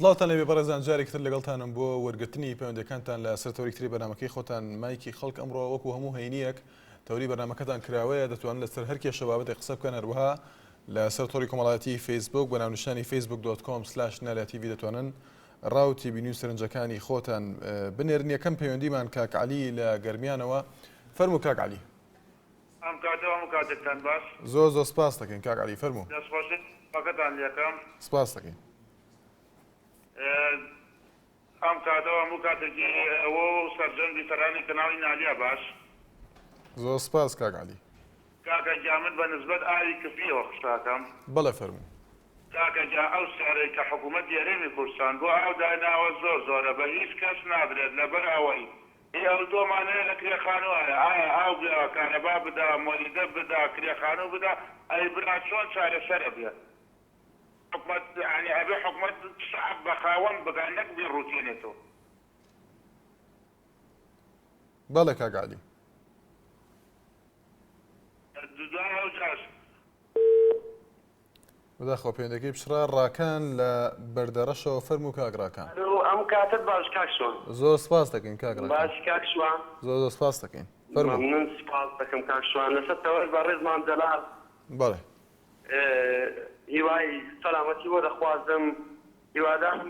سڵاوتان لێبێ بەڕێزان جارێکی تر لەگەڵتانم بۆ وەرگرتنی پەیوەندەکانتان لە سەر تەوەری تری بەرنامەکەی خۆتان مایکی خەڵک ئەمڕۆ وەکو هەموو هەینیەک تەوری بەرنامەکەتان کراوەیە دەتوانن لەسەر هەر کێشە بابەتێک قسە بکەن هەروەها لەسەر تۆڕی کۆمەڵایەتی فەیسبوک بە ناونیشانی Facebook dot com slash نالیا تیڤی دەتوانن ڕا و تێبینی و سەرنجەکانی خۆتان بنێرن یەکەم پەیوەندیمان کاک عەلی لە گەرمیانەوە فەرموو کاک عەلی. ئەم کاتە و هەموو کاتێکتان باش. زۆر زۆر سپاست دەکەین کاک عەلی فەرموو. دەست خۆشی بەکەتان لێکەم. سپاست دەکەین. ئەم کاتە و هەموو کاتێکی ئەوە و سەرجەم بیسەرانی کەناڵی نالیا باش. زۆر سپاس کاک عەلی. کاکە گیان من بە نسبەت ئاوی کفریەوە قسە ئەکەم. بەڵێ فەرموو. کاکە گیان ئەو سعرەی کە حکومەتی هەرێمی کوردستان بۆ ئاو دایناوە زۆر زۆرە بە هیچ کەس نادرێت لەبەر ئەوەی هی ئەو تۆمانەیە لە کرێ خانوو ئایا ئایا ئاو بیا کارەبا بدا مۆلیدە بدا کرێ خانوو بدا ئەی برا چۆن چارەسەر ئەبێ حکومەت یانی ئەبێ حکومەت شەعب بە خاوەن بکا نەک بیڕوتێنێتەوە. بەڵێ کاک عەلی. دوای ئەو جاش. بەداخەوە پەیوەندەکەی پچڕا. ڕاکان لە بەردەڕەشەوە فەرموو کاک ڕاکان. ئەلۆ ئەم کاتەت باش کاک شوان. زۆر سپاست دەکەین کاک ڕاکان. باشی کاک شوان؟ زۆر زۆر سپاست دەکەین فەرموو. مەمنون سپاست دەکەم کاک شوان لەسەر تەوەر بەڕێز مام جەلال. بەڵێ. هیوای سەلامەتی بۆ دەخوازم هیوادارم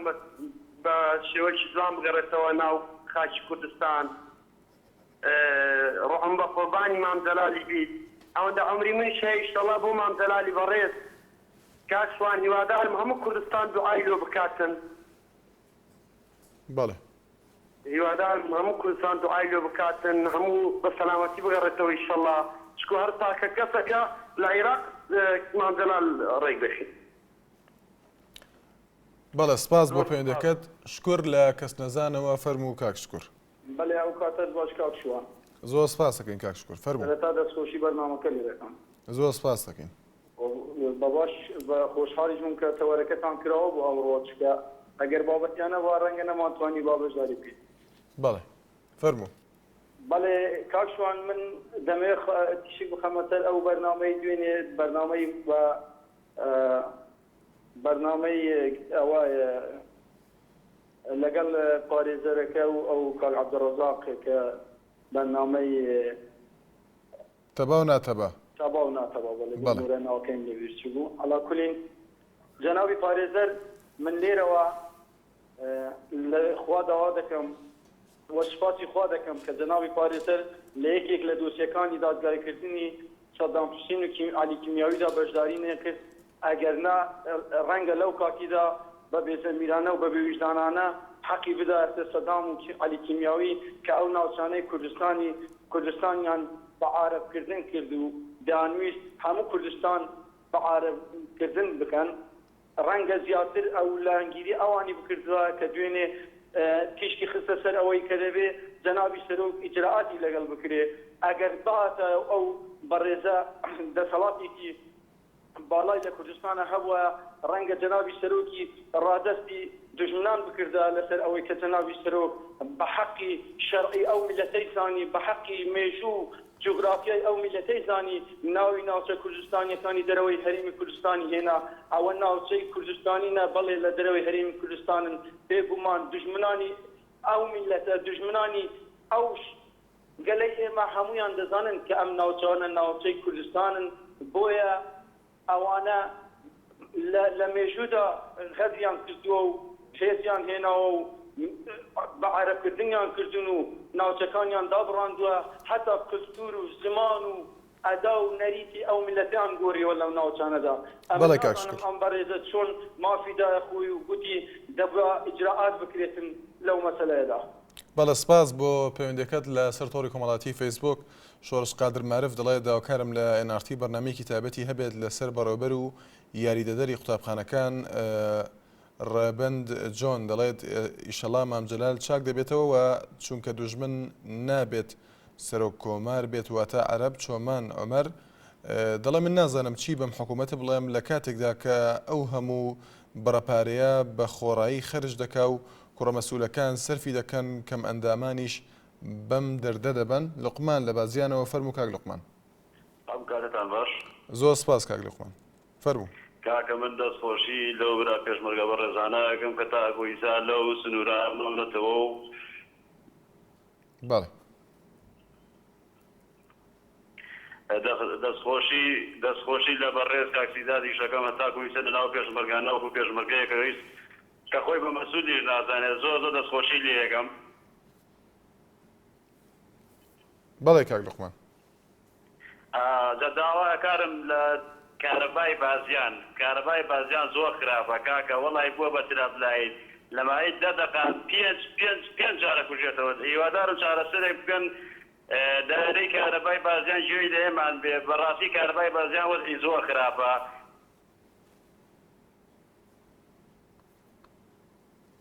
بە شێوەیەکی جوان بگەڕێتەوە ناو خاکی کوردستان. ڕۆحم بە قوربانی مام جەلالی بیت ئەوەندە عومری منیش هەیە ئیشەڵا بۆ مام جەلالی بەڕێز کاک شوان هیوادارم هەموو کوردستان دوعای لۆ بکاتن. بەڵێ. هیوادارم هەموو کوردستان دوعای لۆ بکاتن هەموو بە سەلامەتی بگەڕێتەوە ئیشەڵا چکو هەر تاکە کەسەکە لە عیراق مام جەلال ڕێک دەخی. بەڵێ سپاس بۆ پەیوەندەکەت شکور لە کەسنەزانەوە فەرموو کاک شکور. بەلێ ئەو کاتەت باش کاک شوان. زۆر سپاست دەکەین کاک شکور فەرموو. سەرەتا دەستخۆشی بەرنامەکە لێ دەکەم. زۆر سپاست دەکەین. بە باش بە خۆشحاڵیش بووم کە تەوەرەکەتان کراوە بۆ ئەمڕۆ چونکە ئەگەر بابەتیانە با ڕەنگە نەمانتوانی با بەشداری بکەین. بەڵێ فەرموو. بەڵێ کاک شوان من دەمەوێت تیشک بخەمە سەر ئەو بەرنامەی دوێنێ بەرنامەی بە بەرنامەی ئەوە لەگەڵ پارێزەرەکە و ئەو کاک عەبدولڕەزاق کە بەرنامەی. تەبا و ناتەبا. تەبا و ناتەبا بەڵێ بمبورە ناوەکەیم لەبیر چووبوو عەلا کولین جەنابی پارێزەر من لێرەوە لە خوا داوا دەکەم و سوپاسی خوا دەکەم کە جەنابی پارێزەر لە یەکێک لە دۆسیەکانی دادگایکردنی سەدام حوسین و عەلی کیمیاویدا بەشداری نەکرد ئەگەر نا ڕەنگە لەو کاتیدا بە بێزەمیرانە و بە بێویژدانانە حەقی بدایەتە سەدام و عەلی کیمیاوی کە ئەو ناوچانەی کوردستانی کوردستانیان بە عارەب کردن کرد و دەیانویست هەموو کوردستان بە عارەب کردن بکەن. ڕەنگە زیاتر ئەو لایەنگیری ئەوانی بکردایە کە دوێنێ تیشکی خستە سەر ئەوەی کە دەبێ جەنابی سەرۆک ئیجرائاتی لەگەڵ بکرێ ئەگەر بهاتایە و ئەو بەڕێزە دەسەڵاتێکی باڵای لە کوردستانا هەبوایە ڕەنگە جەنابی سەرۆکی ڕادەستی دوژمنان بکردایە لەسەر ئەوەی کە جەنابی سەرۆک بە حەقی شەرعی ئەو میللەتەی زانی بە حەقی مێژوو و جوگرافیای ئەو میللەتەی زانی ناوی ناوچە کوردستانیەکانی دەرەوەی هەرێمی کوردستانی هێنا ئەوە ناوچەی کوردستانی نە بەڵێ لە دەرەوەی هەرێمی کوردستانن بێگومان دوژمنانی ئەو میللەتە دوژمنانی ئەو گەلەی ئێمە هەموویان دەزانن کە ئەم ناوچانە ناوچەی کوردستانن، بۆیە ئەوانە لە لە مێژوودا غەدریان کردووە و هێزیان هێناوە و بە عەرەبکردنیان کردوون و ناوچەکانیان دابڕاندووە، هەتا کلتوور و زمان و ئەدا و نەریتی ئەو میللەتەیان گۆریوە لەو ناوچانەدا. ئەمن بەڵێ کاک نازانم شکر. ئەم بەڕێزە چۆن مافی دایە خۆی و گوتی دەبوا ئیجرائات بکرێتن لەو مەسەلەیەدا. بەڵێ سپاس بۆ پەیوەندیەکەت لە سەر تۆڕی کۆمەڵایەتی فەیسبووک شۆڕش قادر مارف دەڵێ داواکارم لە ئێن ئاڕ تی بەرنامەیەکی تایبەتی هەبێت لەسەر بەڕێوەبەر و یاریدەدەری قوتابخانەکان ڕێبەند جۆن دەڵێت ئیشەڵا مام جەلال چاک دەبێتەوە و چونکە دوژمن نابێت سەرۆک کۆمار بێت واتە عەرەب چۆمان عومەر دەڵێ من نازانم چی بەم حکوومەتە بڵێم لە کاتێکدا کە ئەو هەموو بڕە پارەیە بە خۆڕایی خەرج دەکا و کوڕە مەسئولەکان سەرفی دەکەن کەم ئەندامانیش بەم دەردە دەبەن لوقمان لە بازیانەوە فەرموو کاک لوقمان. ئەم کاتەتان باش. زۆر سپاس کاک لوقمان فەرموو. کاکە من دەست خۆشی لەو برا پێشمەرگە بەڕێزانە ئەکەم کە تاکو ئیسا لەو سنورە ماونەتەوە و. بەڵێ. دەست خۆشی دەست خۆشی لە بەڕێز کاک سیدادیش ئەکەم هەتاکو ئیسە لە ناو پێشمەرگانە وەکو پێشمەرگەیەک ڕیز کە خۆی بە مەسولیش نازانێت زۆر زۆر دەست خۆشی لێ ئەکەم. بەڵێ کاک لوقمان. جا داواکارم لە کارەبای بازیان کارەبای بازیان زۆر خراپە کاکە وەڵای بووە بە ترافلایت لە ماوەی دە دەقە پێنج پێنج پێنج جار ئەکوژێتەوە هیوادارم چارەسەرێک بکەن دایرەی کارەبای بازیان گوێی لە ئێمان بێ بەڕاستی کارەبای بازیان وەزعی زۆر خراپە.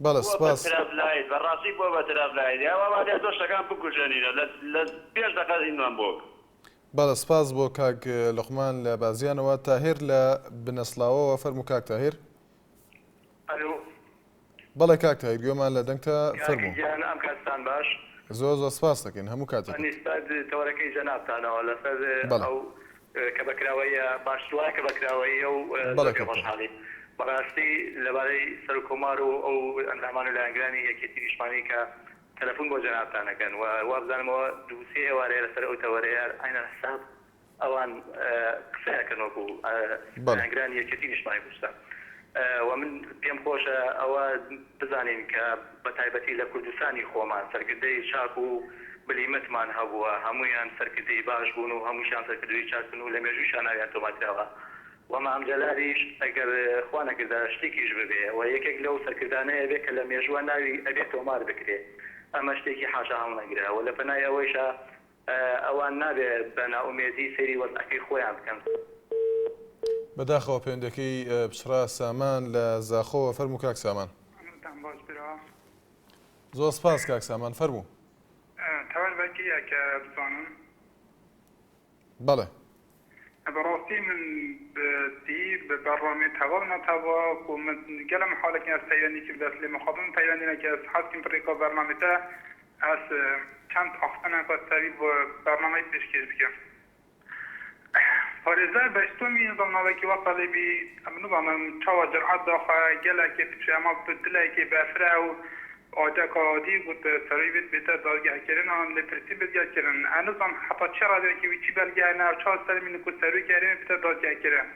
بەڵێ بووە بە سپاس. تراف لایت بەڕاستی بووە بە تراف لایت یا وا وادە تۆ شتەکان بکوژێنینە لە لە پێنج دەقە ئینمان بۆک. بەڵێ سپاس بۆ کاک لوقمان لە بازیانەوە. تاهیر لە بنەسڵاوەوە فەرموو کاک تاهیر. ئەلۆ. بەڵێ کاک تاهیر گوێمان لە دەنگتە کاک فەرموو. گیان ئەم کاتتان باش. زۆر زۆر سپاست دەکەین هەموو بە کاتێکت. نیسبەت تەوەرەکەی جەنابتانەوە لەسەر بەڵێ. ئەو کە بە کراوەییە باشتر وایە کە بە کراوەییە و بەڵێ زۆر پێ کاک تاهیر. خۆشحاڵین. بەڕاستی لەبارەی سەرۆک کۆمار و ئەو ئەندامان و لایەنگرانی یەکێتی نیشتمانی کە تەلەفون بۆ جەنابتان ئەکەن و وابزانم ئەوە دوو سێ ئێوارەیە لەسەر ئەو تەوەرەیە عەینەن حساب ئەوان قسە ئەکەن وەکو بەڵێ. لایەنگرانی یەکێتی نیشتمانی کوردستان و من پێم خۆشە ئەوە بزانین کە بە تایبەتی لە کوردستانی خۆمان سەرکردەی چاک و بلیمەتمان هەبووە هەموویان سەرکردەی باش بوون و هەمووشیان سەرکردەی چاک بوون و لە مێژووشا ناویان تۆمار کراوە و مام جەلالیش ئەگەر خوا نەکردە شتێکیش ببێ و یەکێک لەو سەرکردانەیە ئەبێ کە لە مێژووە ناوی ئەبێ تۆمار بکرێ ئەمە شتێکی حاشا هەڵنەگرە و لە پەنای ئەوەیشا ئەوان نابێ بە نائومێدی سەیری وەزعەکەی خۆیان بکەن. بەداخەوە پەیوەندەکەی پچڕا. سامان لە زاخۆوە فەرموو کاک سامان. هەمووتان باش برا. زۆر سپاس کاک سامان فەرموو. تەوەر بەکیە کە بزانم. بەڵێ. بەڕاستی من دی بە بەڕامێ تەواو ناتەوا کو من گەلە محالەکن ئەز پەیوەندی کیم دەست لێ مخابن پەیوەندی نەکە ئەز حەز کیم بڕێکا بەرنامێ تە ئەز چەند ئاختنەکا تەوی بۆ بەرنامەی پێشکێش بکەم پارێزەر بەیستۆمی نزام ناوەکی وە قەلێبی ئەم نزانم چاوە جرعەت داخە گەلەکێ بچێ ئەما دلەکێ بەفرە و ئادەکا ئادی گوت سەرۆی بێت بێتە دادگەه کرن ئان لێپرسین بێت گەل کرن ئە نزام حەتا چ ڕادەکی وی چی بەلگە هەنە ئەو چا سەلمینی کو سەرۆکی هەرێمی بێتە دادگەه کرن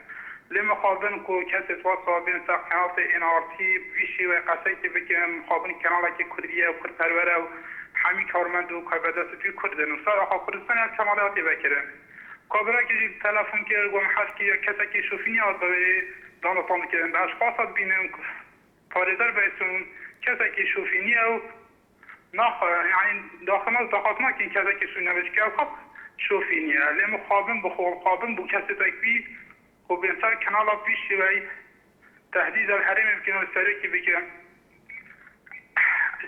لێ مخابن کو کەسێت وەسا بێن سەر قەناڵتێ ئێن ئاڕ تی بڤی شێوەی قەسەکی بکن مخابن کەناڵەکی کوردیە و کورد پەروەرە و حەمی کارمەند و کاربەدەست توی کوردن و سەر ئاخا کوردستان ئەل کەناڵێ هاتێ ڤەکرن کابراکی ژی تەلەفون کرد گۆ م حەز کریە کەسەکی شوفینی هات بەوێ دانوستان بکرن بە ئەشخاسە ببینم پارێزەر بەیسون کەسەکی شوفینیە و ناخ یانی داخناس داخواز ناکەین کەسەکی سوی نەبێ چونکە ئەو خەڵک شوفینیە لێ مخابن بخۆ مخابن بوو کەسێتەک وی خۆ بێن سەر کەناڵا بی شێوەی تەهدید هەرێمێ بکەن و سەرۆکی بکەن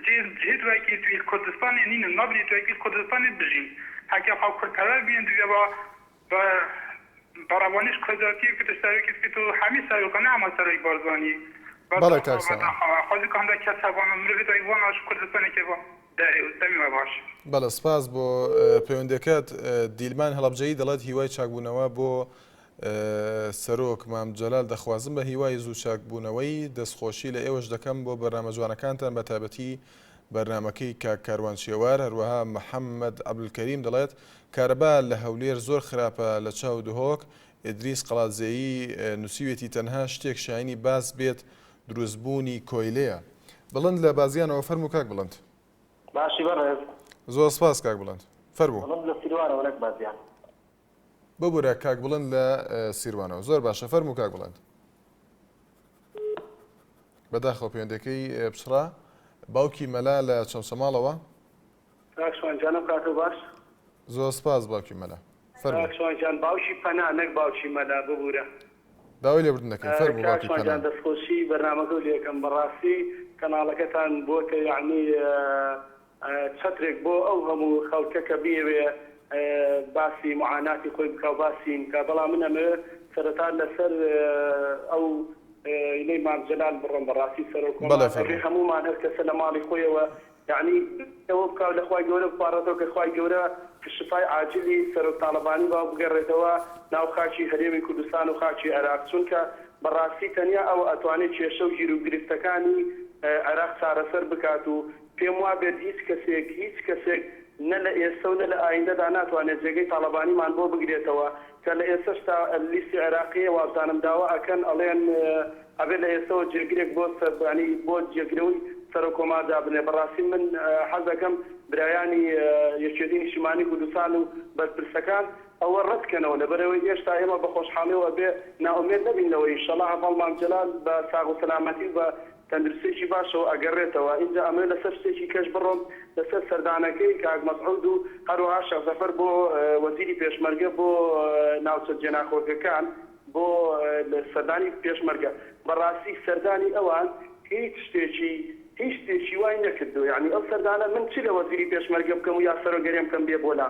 جێ جهێت وەکی توی کوردستانێ نینن نابنێ توی کوردستانێ بژین هەکە خوا کورد پەروەر بین دوێ با بە بەڕەوانیش کورداتی بکت و سەرۆکی بکت و هەمی سەرۆکە نە هەمان سەرۆک بارزانی بەڵێ بەداخەوە کاک سامان. بەداخەوە خۆزی کە هەندێک کەس هەبان و مرۆڤی دایک واناش کوردستانێکی بۆ دەرێ و دەمی وە باش. بەڵێ سپاس بۆ پەیوەندیەکەت. دیلمان هەڵەبجەیی دەڵێت هیوای چاکبوونەوە بۆ سەرۆک مام جەلال دەخوازم بە هیوای زوو چاکبوونەوەی، دەستخۆشی لە ئێوەش دەکەم بۆ بەرنامە جوانەکانتان بە تایبەتی بەرنامەکەی کاک کاروان چێوار، هەروەها محەمەد عەبدولکەریم دەڵێت کارەبا لە هەولێر زۆر خراپە لە چاو دهۆک، ئیدریس قەڵادزێیی نووسیوێتی تەنها شتێک شایەنی باس بێت دروستبوونی کۆیلەیە. بڵند لە بازیانەوە فەرموو کاک بڵند. باشی بەڕێز. زۆر سپاس کاک بڵند. فەرموو. بڵند لە سیروانەوە نەک بازیان. ببورە کاک بڵند لە سیروانەوە. زۆر باشە فەرموو کاک بڵند. بەداخەوە پەیوەندەکەی پچڕا. باوکی مەلا لە چەمچەماڵەوە. کاک شوان گیان ئەم کاتەو باش. زۆر سپاس باوکی مەلا. فەرموو. کاک شوان گیان باوکی پەنا نەک باوکی مەلا ببورە. داوای لێبوردن دەکەین فەرموو کاک باوکی شوان پەنا. گیان دەستخۆشی بەرنامەکەو لێکەم بەڕاستی کەناڵەکەتان بۆتە یەعنی چەترێک بۆ ئەو هەموو خەڵکە کە بیەوێ باسی معاناتی خۆی بکا و باسی بکا بەڵام من ئەمەوێ سەرەتا لەسەر ئەو ینەی مام جەلال بڕۆم بەڕاستی سەرۆک بەڵێ کۆمار ئەبێ فەرموو. هەموومان هەر کەسە لە ماڵی خۆیەوە یەعنی ئەوە بکا و لە خوای گەورە بپاڕێتەوە کە خوای گەورە شفای عاجلی سەرۆک تاڵەبانی با و بگەڕێتەوە ناو خاکی هەرێمی کوردستان و خاکی عێراق چونکە. بەڕاستی تەنیا ئەو ئەتوانێ کێشە و گیروگرفتەکانی عێراق چارەسەر بکات و پێم وابێت هیچ کەسێک هیچ کەسێک نە لە ئێستە و نە لە ئایندەدا ناتوانێت جێگەی تاڵەبانیمان بۆ بگرێتەوە کە لە ئێستەشتا لیستی عێراقیە وابزانم داوا ئەکەن ئەڵێن ئەبێت لە ئێستەوە جێگرێک بۆ یانی بۆ جێگرەوەی سەرۆک کۆمار دابنێ بەڕاستی من حەز ئەکەم برایانی یەکێتی نیشتیمانی کوردستان و بەرپرسەکان ئەوە ڕەت کەنەوە لەبەرئەوەی هێشتا ئێمە بە خۆشحاڵیەوە ئەبێ نائومێد نەبین لەوەی ئیشەڵا هەڤاڵ مام جەلال بە ساغ و سەلامەتی و بە تەندروستیەکی باشەوە ئەگەڕێتەوە ئینجا ئەمەوێ لەسەر شتێکی کەش بڕۆم لەسەر سەردانەکەی کاک مەسعود و هەروەها شێخ زەفەر بۆ وەزیری پێشمەرگە بۆ ناوچە جێناکۆکەکان بۆ سەردانی پێشمەرگە بەڕاستی سەردانی ئەوان هیچ شتێکی هیچ شتێکی وای نەکردوە یانی ئەو سەردانە من چ لە وەزیری پێشمەرگە بکەم و یا سەرۆک هەرێم بکەم بێ بۆ لا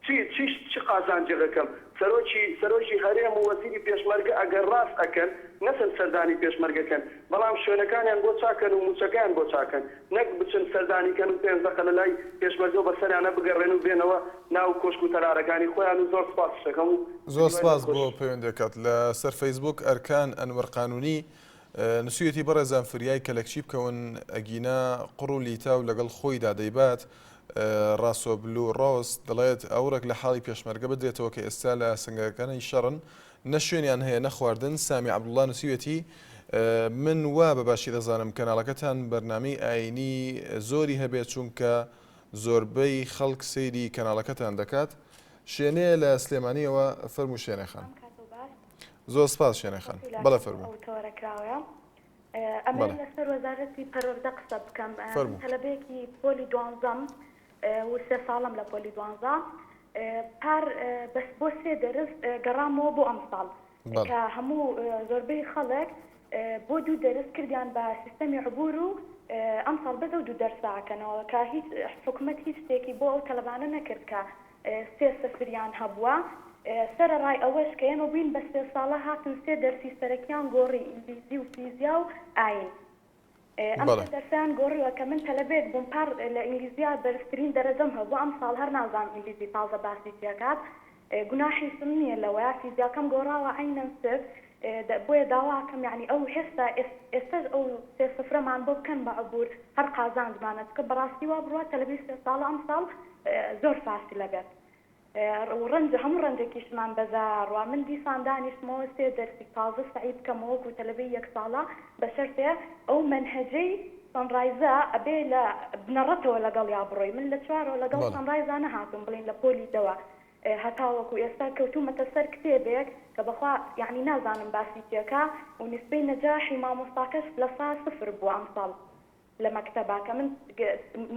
چی چی چ قازانجێک ئەکەم؟ سەرۆکی سەرۆکی هەرێم و وەزیری پێشمەرگە ئەگەر ڕاست ئەکەن نەچن سەردانی پێشمەرگە کەن بەڵام شوێنەکانیان بۆ چاکەن و موچەکەیان بۆ چاکەن نەک بچن سەردانی کەن و پێنج دەقە لەلای پێشمەرگەو بەسەریانە بگەڕێن و بێنەوە ناو کۆشک و تەلارەکانی خۆیان و زۆر سوپاسیش ئەکەم و زۆر هیوای سپاس بۆ سەرخۆشی. پەیوەندیەکەت. لە سەر فەیسبووک ئەرکان ئەنوەر قانونی نوسیویەتی بەڕێزان فریای کەلەکچی بکەون ئەگینا قوڕ و لیتاو لەگەڵ خۆیدا دەیبات، ڕاسۆ بلو ڕۆس دەڵێت ئاوڕێک لە حاڵی پێشمەرگە بدرێتەوە کە ئێستا لە سەنگەرەکانی شەڕن نە شوێنیان هەیە نە خواردن، سامی عەبدوڵڵا نوسیویەتی من وا بە باشی دەزانم کەناڵەکەتان بەرنامەی ئاینی زۆری هەبێت چونکە زۆربەی خەڵک سەیری کەناڵەکەتان دەکات. شێنێ لە سلێمانیەوە فەرموو شێنێ خان. زۆر سپاس شێنێ خان. بەڵێ فەرموو. ئەمەوێت لەسەر وەزارەتی پەروەردە قسە بکەم. من تەلەبەیەکی پۆلی دوانزەم و سێ ساڵم لە پۆلی دوانزە. پار بەس بۆ سێ دەرس گەڕامەوە بۆ ئەمساڵ کە هەموو زۆربەی خەڵک بۆ دوو دەرس کردیان بە سیستەمی عبور و ئەمساڵ بەس ئەو دوو دەرسە ئەکەنەوە کە هیچ حکومەت هیچ شتێکی بۆ ئەو تەلەبانە نەکرد کە سێ سفریان هەبووە سەرەڕای ئەوەش کە ئێمە بووین بە سێ ساڵە هاتن سێ دەرسی سەرەکیان گۆڕی ئینگلیزی و فیزیا و ئاین ئەم سێ دەرسەیان گۆڕیوە کە من تەلەبەیەک بووم پار لە ئینگلیزیا بەرزترین دەرەجەم هەبوو ئەمساڵ هەر نازانم ئینگلیزی تازە باسی چیەکات گوناحیشم نییە لەوەیا فیزیاکەم گۆڕاوە عەینەن سف بۆیە داواکەم یانی ئەو هێشتا ئێستەش ئەو سێ سفرەمان بۆ بکەن بە عبور هەر قازانجمانە چونکە بەڕاستی وا بڕوا تەلەبەی سێ ساڵە ئەمساڵ زۆر فاسلە بێت و ڕەنج هەموو ڕەنجێکیشمان بە زایە ڕوا من دیسان دانیشتمەوە سێ دەرسی تازە سەعی بکەمەوە وەکو تەلەبەی یەک ساڵە بە شەرتێ ئەو مەنهەجەی سەنڕایزە ئەبێ لە بنەڕەتەوە لەگەڵیا بڕۆی من لە چوارەوە لەگەڵ سەنڕایزا نەهاتووم بڵێین لە پۆلی دەوە هەتاوەکو ئێستا کەوتوومەتە سەر کتێبێک کە بەخوا یەعنی نازانم باسی چیەکا و نیسبەی نەجاحی مامۆستاکەش لە سا سفر بووە ئەمساڵ لە مەکتەبا کە من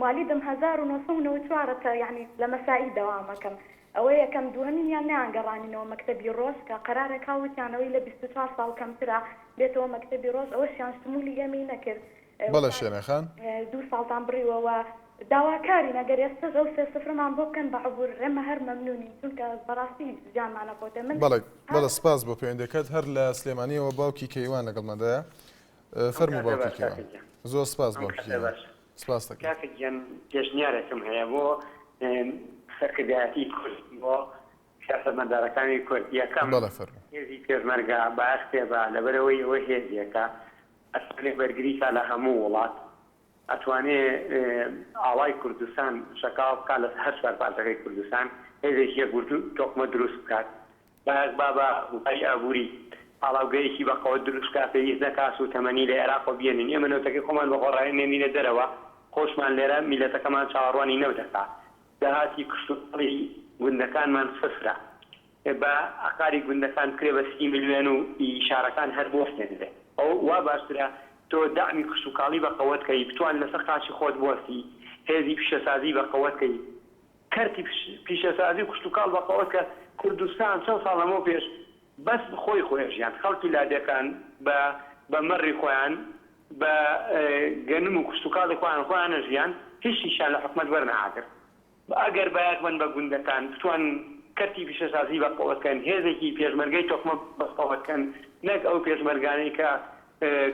موالیدم 1994 ە تە یەعنی لە مەسائی دەوام ئەکەم ئەوە یەکەم دووهەمینیان نەیانگەڕانینەوە مەکتەبی ڕۆژ کە قەرارێک ها وتیان ئەوەی لە 24 ساڵ کەمترە بێتەوە مەکتەبی ڕۆژ ئەوەشیان شمولی ئێمەی نەکرد بەڵێ شێنێ خان. دوو ساڵتان بڕیوە و داواکارین ئەگەر ئێستەش ئەو سێ سفرەمان بۆ بکەن بە عبور ئێمە هەر مەمنونین چونکە بەڕاستی زیانمان ئەکەوتێ من بەڵێ بەڵێ سپاس بۆ پەیوەندیەکەت هەر لە سلێمانیەوە باوکی کەیوان لەگەڵماندایە فەرموو باوکی کەیوان زۆر سپاس باوکی کەیوان سپاس دەکەم. کاکە گیان پێشنیارێکم هەیە بۆ سەرکردایەتی کورد بۆ سیاسەتمەدارەکانی کورد یەکەم بەڵێ فەرموو. هێزی پێشمەرگە بایەخ پێ بە لەبەرئەوەی ئەوە هێزێکە ئەتوانێ بەرگری کا لە هەموو وڵات ئەتوانێ ئاڵای کوردستان شەکاوە بکا لە هەر چوار پارچەکەی کوردستان هێزێکی یەکگرتوو تۆکمە دروست بکات بایەخ با بە بواری ئابووری پاڵاوگەیەکی بە قەوەت دروست بکا پێویست نەکا سووتەمەنی لە ئێراقەوە بێنین ئێمە نەوتەکەی خۆمان بە خۆڕایی نێنینە دەرەوە خۆشمان لێرە میللەتەکەمان چاوەڕوانی نەوت ئەکا داهاتی کشتوکاڵی گوندەکانمان سفرە با عەقاری گوندەکان بکرێ بە سی ملیۆن و ئی شارەکان هەر بوەستێنرێ ئەو وا باشترە تۆ دەعمی کشتوکاڵی بە قەوەت کەی بتوان لەسەر قاچی خۆت بوەستی هێزی پیشەسازی بە قەوەت کەی کەرتی پیشەسازی و کشتوکاڵ بە قەوەت کە کوردستان چەند ساڵ لەمەو پێش بەس خۆی خۆی ئەژیان خەڵکی لادێکان بە بە مەڕی خۆیان بە گەنم و کشتوکاڵی خۆیان خۆیان ئەژیان هیچیشیان لە حکومەت وەرنەئەگرت ئەگەر بایەخ بەن بە گوندەکان، بتوانن کەرتی پیشەسازی بە قەوەت کەن، هێزێکی پێشمەرگەی تۆکمە بە قەوەت کەن، نەک ئەو پێشمەرگانەی کە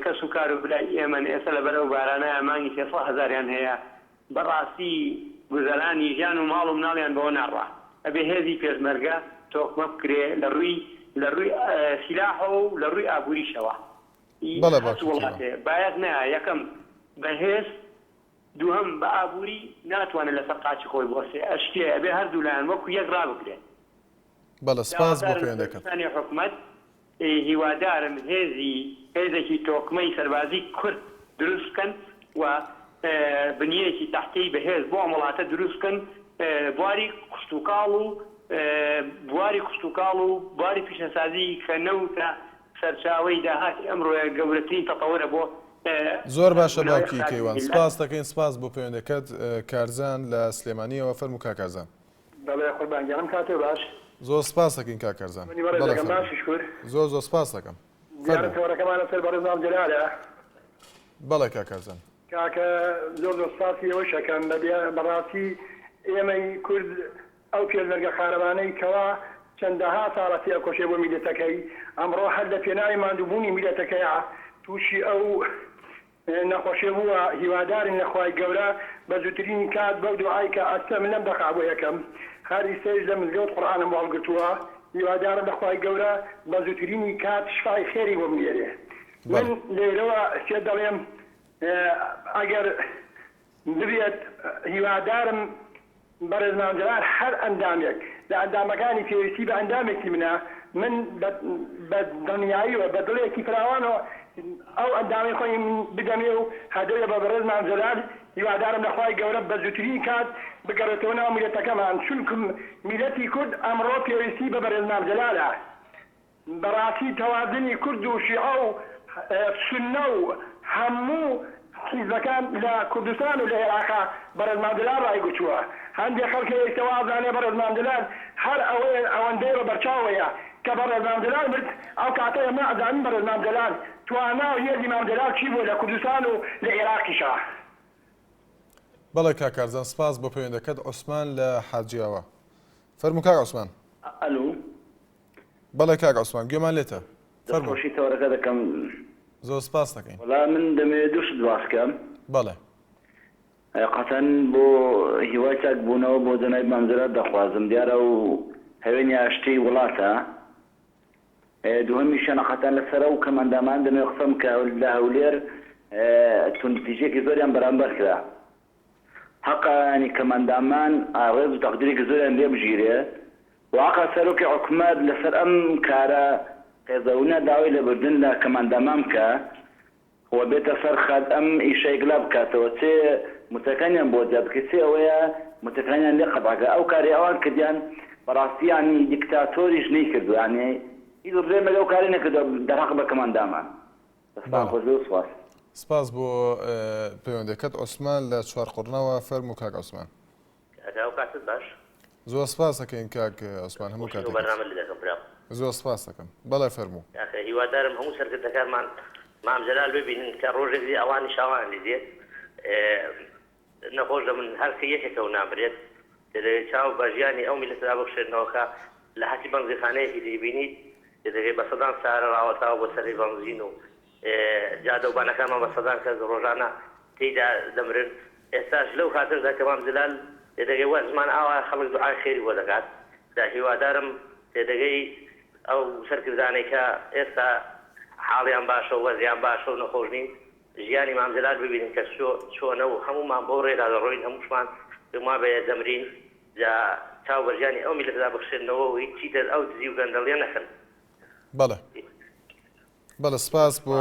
کەس و کار و برای ئێمەن ئێستا لەبەر ئەو بارانەیە مانگی 300 هەزاریان هەیە، بە ڕاستی گوزەرانی ژیان و ماڵ و مناڵیان بەوە ناڕوا. ئەبێ هێزی پێشمەرگە تۆکمە بکرێ لە ڕووی. لە ڕووی سیلاحەوە و لە ڕووی ئابووریشەوە. بەڵێ هەچ باوکی کەیوان. وڵاتێ بایەخ نایە یەکەم بە هێز دووهەم بە ئابووری ناتوانێ لەسەر قاچی خۆی بوەستێ ئەشکێ ئەبێ هەردوو لایان وەکو یەک ڕابگرێ. بەڵێ سپاس بۆ داواکارم لە پەیوەندەکەت. بەرپرسانی حکومەت هیوادارم هێزی هێزێکی تۆکمەی سەربازی کورد دروست بکەن و بنیەیەکی تەحتیی بەهێز بۆ ئەم وڵاتە دروست بکەن بواری کشتوکاڵ و بواری کشتوکاڵ و بواری پیشەسازی کە نەوتە سەرچاوەی داهاتی ئەمڕۆیە گەورەترین تەتەورە بۆ زۆر باشە بەرزبوونەوەی باوکی اقتصادی کەیوان میللەت. سپاست دەکەین سپاس بۆ پەیوەندەکەت کارزان لە سلێمانیەوە فەرموو کاک کارزان. بەڵێ قوربان گیانم کاتێ باش. زۆر سپاست دەکەین کاک کارزان. منی بەڕێز بەڵێ دەکەم فەرموو. باشی شکور. زۆر زۆر سپاست دەکەم. دیارە فەرموو. تەوەرەکەمان لەسەر بەڕێز مام جەلالە. بەڵێ کاک کارزان. کاکە زۆر زۆر سپاسی ئێوەش ئەکەم بەبێ بەڕاستی ئێمەی کورد ئەو پێشمەرگە قارەمانەی کەوا چەندەها ساڵە تێئەکۆشێ بۆ میللەتەکەی ئەمڕۆ هەر لە پێناوی ماندووبوونی میللەتەکەیا تووشی ئەو نەخۆشیە بووە هیوادارین لە خوای گەورە بە زووترین کات بەو دوعای کە ئەستە من لەم دەقە بۆ یەکەم هەر ئیستەیش لە مزگەوت قورئانم بۆ هەڵگرتووە هیوادارم لە خوای گەورە بە زووترینی کات شفای خێری بۆ بنێرێ من بەڵێ. لێرەوە پێت دەڵێم ئەگەر ببێت هیوادارم بەڕێز مام جەلال هەر ئەندامێک لە ئەندامەکانی پێویستی بە ئەندامێکی منە من بە دڵنیاییەوە بە دڵێکی فراوانەوە ئەو ئەندامەی خۆی من بدەمێ و هەدەوێ بە بەڕێز مام جەلال هیوادارم لە خوای گەورە بە زووترین کات بگەڕێتەوە ناو میلەتەکەمان چونکم میلەتی کورد ئەمڕۆ پێویستی بە بەڕێز مام جەلالە بەڕاستی تەوازنی کورد و شیعە و سوننە و هەموو حیزبەکان لە کوردستان و لە ئێراقا بەڕێز مام جەلال ڕایگرتووە. هەندێ خەڵک هەیە ئیستا وازانێ بەڕێز مام جەلال هەر ئەوەیە ئەوەندەی بە بەرچاوەیە کە بەڕێز مام جەلال مرد ئەو کاتە ئێمە ئەزانین بەڕێز مام جەلال توانا و هێزی مام جەلال چی بووە لە کوردستان و لە ئێراقیشا. بەڵێ کاک کارزان سپاس بۆ پەیوەندەکەت عوسمان لە حاجیاوا فەرموو کاک عوسمان. ئەلو. بەڵێ کاک عوسمان گوێمان لێتە فەرموو. دەستخۆشی تەوەرەکە دەکەم. زۆر سپاست دەکەین. وەڵا من دەمەوێت دوو شت باس کەم. بەڵێ. قەتەن بۆ هیوای چاک بوونەوە بۆ جەنابی مام جەلال دەخوازم دیارە ئەو هەوێنی ئاشتی وڵاتە. دووهەمیشیان قەتەن لەسەر ئەو کەمئەندامانە دەمەوێت قسەم کە لە هەولێر توندوتیژیەکی زۆریان بەرامبەر کرا. هەقە یانی کەمئەندامان ڕێز و تەقدیرێکی زۆریان لێ بگیرێ و هەقە سەرۆکی حکومەت لەسەر ئەم کارە قێزەونە داوای لێبوردن لە کەمئەندامان بکا و بێتە سەر خەت ئەم ئیشە یەکلا بکاتەوە چ موچەکانیان بۆ زیاد بکرێ چ ئەوەیە موچەکانیان لێ قەتع کە ئەو کارەی ئەوان کردیان بەڕاستی یانی دیکتاتۆریش نەیکردوە یانی هیچ ڕژێمێک ئەو کارەی نەکردوە دەرهەق بە کەمئەندامان. دەستان بەڵێ خۆش بێ و سوپاس. سپاس بۆ پەیوەندەکەت عوسمان لە چوارقوڕنەوە فەرموو کاک عوسمان. کاکە ئەو کاتت باش. زۆر سپاس دەکەین کاک عوسمان هەموو خۆشی ئەو کاتێکت. بەرنامە لێ دەکەم برام. زۆر سپاس دەکەم بەڵێ فەرموو. کاکە هیوادارم هەموو سەرکردەکانمان مام جەلال ببینن کە ڕۆژێک دێ ئەوانیش ئاوایان لێ دێت نەخۆش دەبن هەر کە یەکێکە و نامرێت دەدەوێت چاو بە ژیانی ئەو میللەتەدا بخشێنەوە کە لە هەرچی بەنزینخانەیەکی دەیبینیت دەدەوێت بە سەدان سارە ڕاوەستاوە بۆ سەری بەنزین و جادەوبانەکانمان بە سەدان کەس ڕۆژانە تێیدا دەمرن ئێستاش لەو کاتەشدا کە مام جلال تێدەگەی وا زمان ئاوا خەڵک دوعای خێری بۆ دەکات جا هیوادارم تێدەگەی ئەو سەرکردانەی کە ئێستا حاڵیان باشە و وەزعیان باشە و نەخۆش نین ژیانی مام جلال ببینن کە چۆنە و هەموومان بەو ڕێدا دەڕۆین هەمووشمان پێم وابێ دەمرین جا چاو بە ژیانی ئەو میللەتەدا بخشێننەوە و هیچ چیتر ئەو دزی و گەندەڵیە نەکەن. بەڵێ بەڵێ سپاس بۆ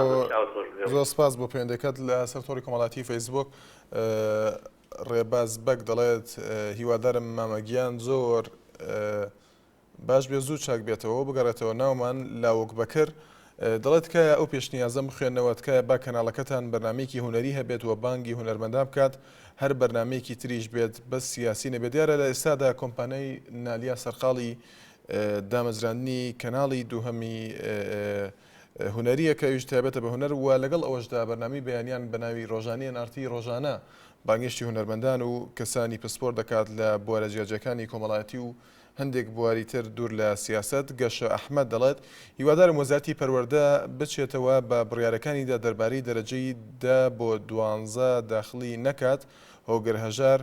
زۆر سپاس بۆ پەیوەندەکەت لە سەر تۆڕی کۆمەڵاتی فەیسبوک ڕێباز بەگ دەڵێت هیوادارم مامە گیان زۆر باش بێ زوو چاک بێتەوە بگەڕێتەوە ناومان لاوک بەکر دەڵێت تکایە ئەو پێشنیازەم بخوێنەوە تکایە با کەناڵەکەتان بەرنامەیەکی هونەری هەبێت و بانگی هونەرمەندان بکات هەر بەرنامەیەکی تریش بێت بەس سیاسی نەبێت دیارە لە ئێستادا کۆمپانیای نالیا سەرقاڵی دامەزراندنی کەناڵی دووهەمی هونەریە کە ئەویش تایبەتە بە هونەر و لەگەڵ ئەوەشدا بەرنامەی بەیانیان بە ناوی ڕۆژانەی ئێن ئاڕ تی ڕۆژانە بانگێشتی هونەرمەندان و کەسانی پسپۆر دەکات لە بوارە جیاجیاکانی کۆمەڵایەتی و هەندێک بواری تر دوور لە سیاسەت، گەشە ئەحمەد دەڵێت، هیوادارم وەزارەتی پەروەردە بچێتەوە بە بڕیارەکانیدا دەربارەی دەرەجەی دە بۆ دوانزە داخڵی نەکات، هۆگر هەژار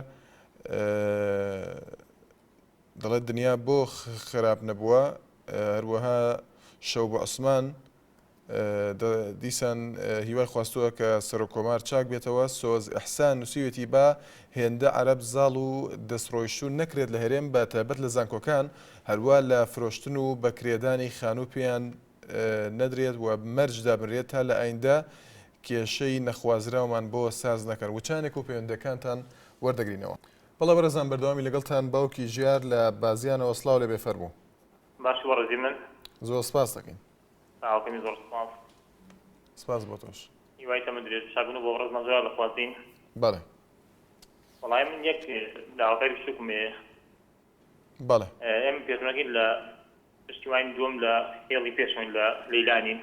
دەڵێت دنیا بۆ خراپ نەبووە، هەروەها. شەوبۆ عوسمان دیسان هیوای خواستووە کە سەرۆک کۆمار چاک بێتەوە. سۆز ئیحسان نووسیویەتی با هێندە عەرەب زاڵ و دەستڕۆیشتوو نەکرێت لە هەرێم بە تایبەت لە زانکۆکان، هەروا لە فرۆشتن و بە کرێدانی خانوو پێیان نەدرێت و مەرج دابنرێت تا لە ئایندە کێشەی نەخوازراومان بۆ ساز نەکەن. وچانێک و پەیوەندیەکانتان وەردەگرینەوە. بەڵێ بەڕێزان بەردەوامی لەگەڵتان باوکی ژیار لە بازیانەوە سڵاو لێبێ فەرموو. باشی بەڕێزی من. زۆر سپاست دەکەین. چاوەکەمی زۆر سپاس. سپاس بۆ تۆش. هیوای تەمەن درێژ و چاک بن و بۆ بەڕێزمان زۆر دەخوازین. بەڵێ. وەڵای من یەک داواکاری بچووکم هەیە. بەڵێ. ئێمە پێشمەرگەین لە پشتیوانی دووەم لە هێڵی پێشەوەین لە لەیلانین.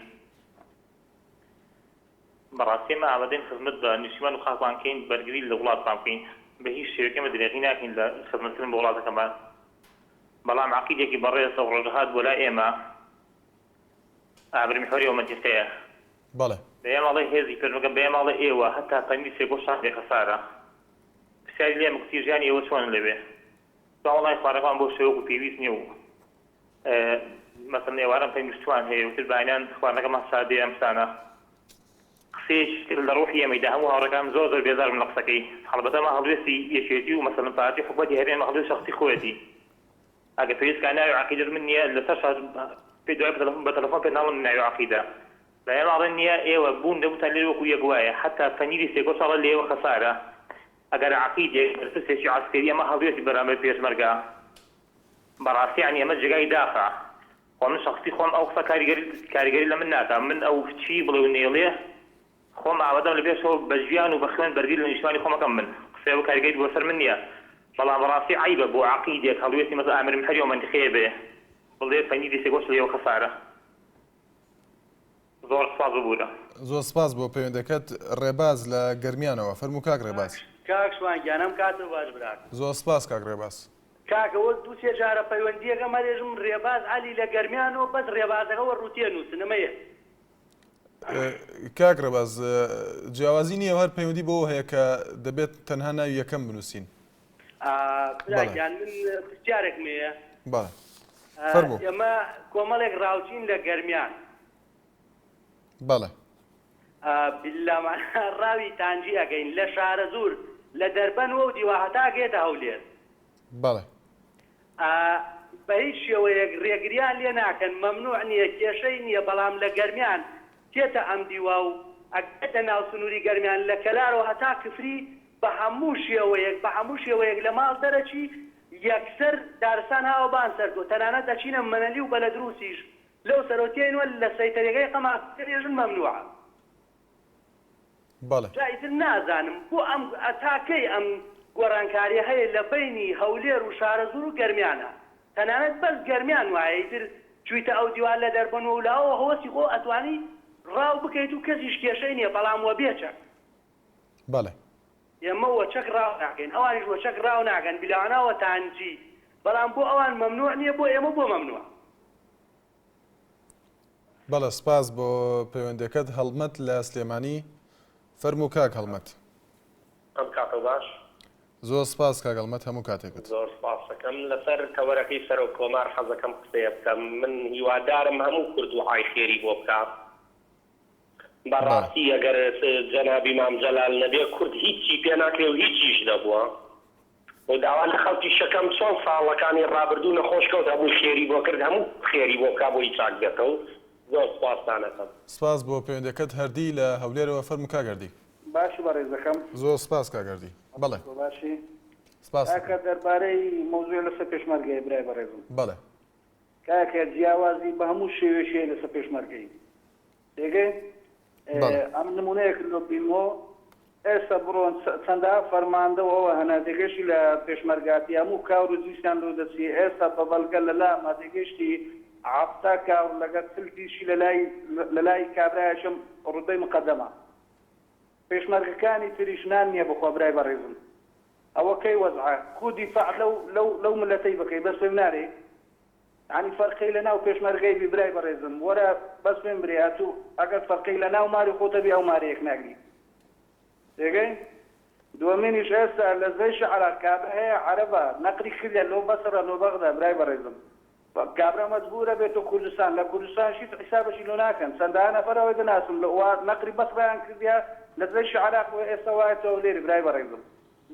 بەڕاستی ئێمە ئامادەین خزمەت بە نیشتیمان و خاکمان بکەین، بەرگری لە وڵاتمان بکەین. بە هیچ شێوەیەک ئێمە درێغی ناکەین لە خزمەتکردن بە وڵاتەکەمان. بەڵام عەقیدێکی بەڕێز ئەو ڕۆژە هات بۆ لای ئێمە ئابر میحوەری ئەو مەنتیقەیە. بەڵێ. بە ئێمە ئەڵێ هێزی پێشمەرگە، بە ئێمە ئەڵێ ئێوە هەتا پەنیر سێگۆشتان بێ خەسارە. پرسیاری لێم گوتی ژیانی ئێوە چۆنە لەوێ؟ گوتم وەڵای خواردنەکەمان بەو شێوە وەکو پێویست نییە و مەسەلەن ئێواران پەنیر شتوان هەیە وتر بەیانیان خواردنەکەمان سادەیە ئەم شتانە. قسەیەکی کرد لە ڕوحی ئێمەی دا هەموو هاوڕێکانم زۆر زۆر بێزار بوون لە قسەکەی. هەڵبەتە ئەمە هەڵوێستی یەکێتی و مەسەلەن پارتی حکومەتی هەرێمە هەڵوێست شەخسی خۆیەتی. ئەگەر پێویست کا ناوی عەقیدەش من نیە لەسەر شاش پێ دوای بە تەلەفۆن پێت ناڵێم ناوی عەقیدە. بە ئێمە ئەڵێن نیە ئێوە بوون دەبووتان لێرە وەکو یەک وایە حەتا پەنیری سێگۆشە ئەڵێ لە ئێوە خەسارە. ئەگەر عەقیدێک بەرپرسێکی عەسکەری ئەمە هەڵوێستی بەرامبەر پێشمەرگە بەڕاستی یانی ئەمە جێگای داخە. خۆ من شەخسی خۆم ئەو قسە کاریگەری کاریگەری لە من ناکا من ئەو چی بڵێ و نەیڵێ خۆم ئامادەم لە پێشەوە بە ژیان و بە خوێن بەرگری لە نیشتمانی خۆم ئەکەم من قسەی ئەو کاریگەری بۆ سەر من نیە بەڵام بەڕاستی عەیبە بۆ عەقیدێک هەڵوێستی مەسەلەن ئامیر محەری ئەو مەنتیقەیە بێ بڵێ پەنیری سێگۆشت لێوە خەسارە زۆر سپاس ببورە. زۆر سپاس بۆ پەیوەندەکەت ڕێباز لە گەرمیانەوە فەرموو کاک ڕێباز. کاک شوان گیان ئەم کاتەو باش براکەم. زۆر سپاس کاک ڕێباز. کاکە وەک دوو سێ جارە پەیوەندیەکەم هەرێژم ڕێباز عەلی لە گەرمیانەوە بەس ڕێبازەکە وە ڕوتێ نوسن ئەمە یەک. کاک ڕێباز جیاوازی نییە هەر پەیوەندی بەوە هەیە کە دەبێت تەنها ناوی یەکەم بنووسین. برا گیان من پرسیارێکم هەیە. بەڵێ فەرموو. ئێمە کۆمەڵێک ڕاوچین لە گەرمیان. بەڵێ. باللە مانا ڕاوی تانجی ئەکەین لە شارەزوور لە دەربەن وەو دیوە هەتا ئەگەیەتە هەولێر. بەڵێ. بە هیچ شێوەیەک ڕێگریان لێ ناکەن مەمنوع نیە کێشەی نیە بەڵام لە گەرمیان تێتە ئەم دیوە و ئەگەیەتە ناو سنوری گەرمیان لە کەلارەوە هەتا کفری بە هەموو شێوەیەک بە هەموو شێوەیەک لە ماڵ دەرەچی یەکسەر دارستان هاوە بان سەر تۆ تەنانەت ئەچینە مەنەلی و بەلەدروسیش لەو سەرەوە تێینوە لە سەیتەرەکەی قەما رێژن مەمنوعە. بەڵێ. جا ئیتر نازانم بۆ ئەم تا کەی ئەم گۆڕانکاریە هەیە لە بەینی هەولێر و شارەزوور و گەرمیانا تەنانەت بەس گەرمیان وایە ئیتر چویتە ئەو دیوار لە دەربەن و لاوە هەوەسی خۆ ئەتوانی ڕاو بکەیت و کەسیش کێشەی نیە بەڵام وە بێ چەک. بەڵێ. ئێمە وە چەک ڕاو ناکەین ئەوانیش وە چەک ڕاو ناکەن بیلانا وە تانجی بەڵام بۆ ئەوان مەمنوع نیە بۆ ئێمە بۆ مەمنوعە. بەڵێ سپاس بۆ پەیوەندیەکەت هەڵمەت لە سلێمانی فەرموو کاک هەڵمەت. ئەم کاتەو باش. زۆر سپاس کاک هەڵمەت هەموو کاتێکت. زۆر سپاستەکەم. لەسەر تەوەرەکەی سەرۆک کۆمار حەزەکەم قسەیە بکەم. من هیوادارم هەموو کورد دوعای خێری بۆ بکا. بەڕاستی ئەگەر جەنابی مام جەلال نەبێ کورد هیچی پێ ناکرێ و هیچیش نەبووە. و داوا لە خەڵکیش ئەکەم چۆن ساڵەکانی ڕابردوو نەخۆش کەوت هەمووی خێری بۆ کرد هەموو خێری بۆ بکا بۆی چاک بێتەوە زۆر سوپاستان ئەکەم. سپاس بۆ پەیوەندیەکەت هەردی لە هەولێرەوە فەرموو کاک هەردی. باشی بەڕێزەکەم. زۆر سپاس کاک هەردی بەڵێ. تۆ باشی. سپاس. کاکە دەربارەی مەوزوعی لەسەر پێشمەرگەیە برای بەڕێزم. بەڵێ. کاکە جیاوازی بە هەموو شێوەیەکی هەیە لەسەر پێشمەرگەی. تێگەی؟ ئەم نمونەیەک لۆ بیمۆ ئێستا بڕۆن چەندەها فەرماندە و ئەوە هەنە تێگەشتی لە پێشمەرگاتی هەموو کاور و جنسیان لۆ دەچی ئێستا بە بەڵگە لە لاما تێگەشتی 70 کاور لەگەر 40 دیشی لە لای لە لای کابرایەکم ڕوتبەی مقەدەمە پێشمەرگەکانی تریش نان نییە بخوا برای بەڕێزم ئەوە کەی وەزعە کو دیفاع لەو لەو لەو ملەتەی بکەی بەس پێم نارێ یانی فەرقی لە ناو پێشمەرگەی بی برای بەڕێزم وەرە بەس پێم برێ ئەتوو ئەگەر فەرقی لە ناو ماری خۆتە بی ئەو مارەیەک ناگری تێگەی دووەمینیش ئێستا لە زەیشی عەراق کابرا هەیە عەرەبە نەقلی کردیە لۆ بەسڕە لۆ بەغدا برای بەڕێزم. کابرا مەجبورە بێتۆ کوردستان لە کوردستانش هیچ حیسابەکی لۆ ناکەن چەندەها نەفەر ئەوەی دەناسم لە وا نەقلی بەسرایان کردیە لە جەیشی عراق وە ئێستا وایەتە هەولێری برای بەڕێزم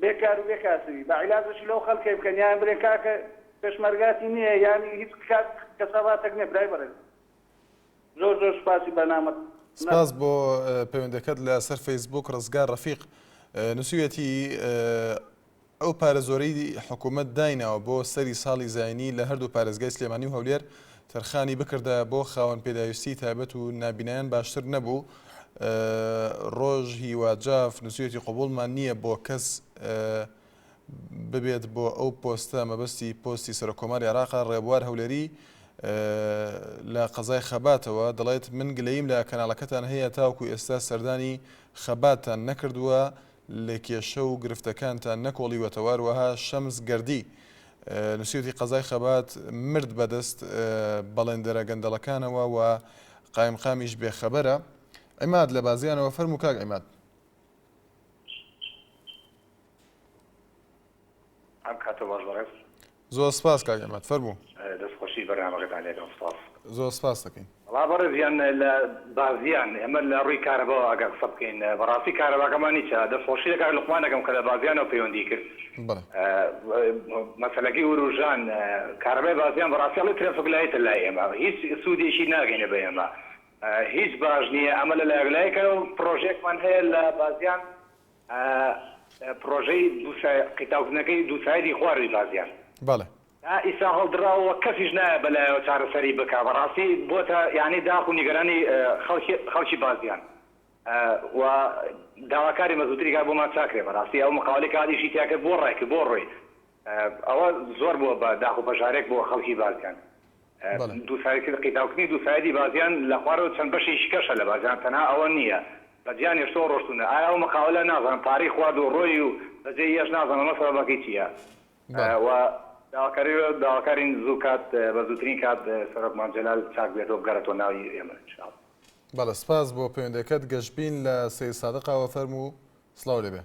بێ کار و بێ کاسبی با عیلاجەکی لەو خەلکەی بکەن یان بلێن کاکە پێشمەرگاتی نیە یانی هیچ کات کەساباتەک نیە برای بەڕێزم زۆر زۆر سوپاسی بەرنامەت. سپاس بۆ پەیوەندەکەت لە سەر فەیسبووک ڕزگار ڕەفیق نووسیویەتی ئەو پارە زۆرەی حکومەت دایناوە بۆ سەری ساڵی زاینی لە هەردوو پارێزگای سلێمانی و هەولێر تەرخانی بکردایە بۆ خاوەن پێداویستی تایبەت و نابینایان باشتر نەبوو ڕۆژ هیوا جاف نووسیویەتی قبوڵمان نییە بۆ کەس ببێت بۆ ئەو پۆستە مەبەستی پۆستی سەرۆککۆماری عێراقە ڕێبوار هەولێری لە قەزای خەباتەوە دەڵێت من گلەییم لە کەناڵەکەتان هەیە تاوەکو ئێستا سەردانی خەباتتان نەکردووە لە کێشە و گرفتەکانتان نەکۆڵیوەتەوە هەروەها شەمس گەردی نووسیوتی قەزای خەبات مرد بەدەست بەڵێندەرە گەندەڵەکانەوە و قایمقامیش بێخەبەرە عیماد لە بازیانەوە فەرموو کاک عیماد. ئەم کاتە باش بەڕێز. زۆر سپاس کاک عیماد فەرموو. دەست خۆشی بەرنامەکەتان لێکەم سپاس. زۆر سپاس دەکەین. وەڵا بەڕێز یان لە بازیان ئێمە لە ڕووی کارەباوە ئەگەر قسە بکەین بەڕاستی کارەباکەمان هیچە دەست خۆشی لە کاک لوقمان ئەکەم کە لە بازیانەوە پەیوەندی کرد بەڵێ. مەسەلەکەی وروژان کارەبای بازیان بەڕاستی ئەڵێ ترەفک لایتە لای ئێمە هیچ سوودێکی ناگەینێ بە ئێمە هیچ باش نییە ئەمە لە لایەک لایەکەوە پڕۆژەیەکمان هەیە لە بازیان پڕۆژەی قیتاوکردنەکەی دووسایدی خواروی بازیان. بەڵێ. تا ئیستا هەڵدراوە و کەسیش نایە بەلایەوە چارەسەری بکا بەڕاستی بۆتە یانی داخ و نیگەرانی خەڵکی خەڵکی بازیان و داواکاری مەزووتری کار بۆمان چاکرێ بەڕاستی ئەو مقاولەی کە هات ئیشی تیا کرد بۆ ڕای کرد بۆ ڕۆی ئەوە زۆر بووە بە داخ و پەژارێک بۆ خەڵکی بازیان دووسایدکردن قیتاوکردنی دووسایدی بازیان لە خوارەوە چەند بەشێکی کەشە لە بازیان تەنها ئەوە نییە بە جیا نێشتووە ڕۆشتوونە ئایا ئەو مقاولە نازانم پارەی خوارد و ڕۆی و بەجێی هێشت نازانم ئەمە سەبەبەکەی چییە و داواکاری داواکارین زوو کات بە زووترین کات سەرۆک مام جەلال چاک بێتەوە بگەڕێتەوە ناوی ئێمە ان شاء اللە. بەڵێ سپاس بۆ پەیوەندیەکەت گەشبین لە سەیدسادقەوە فەرموو سڵاو لێبێ.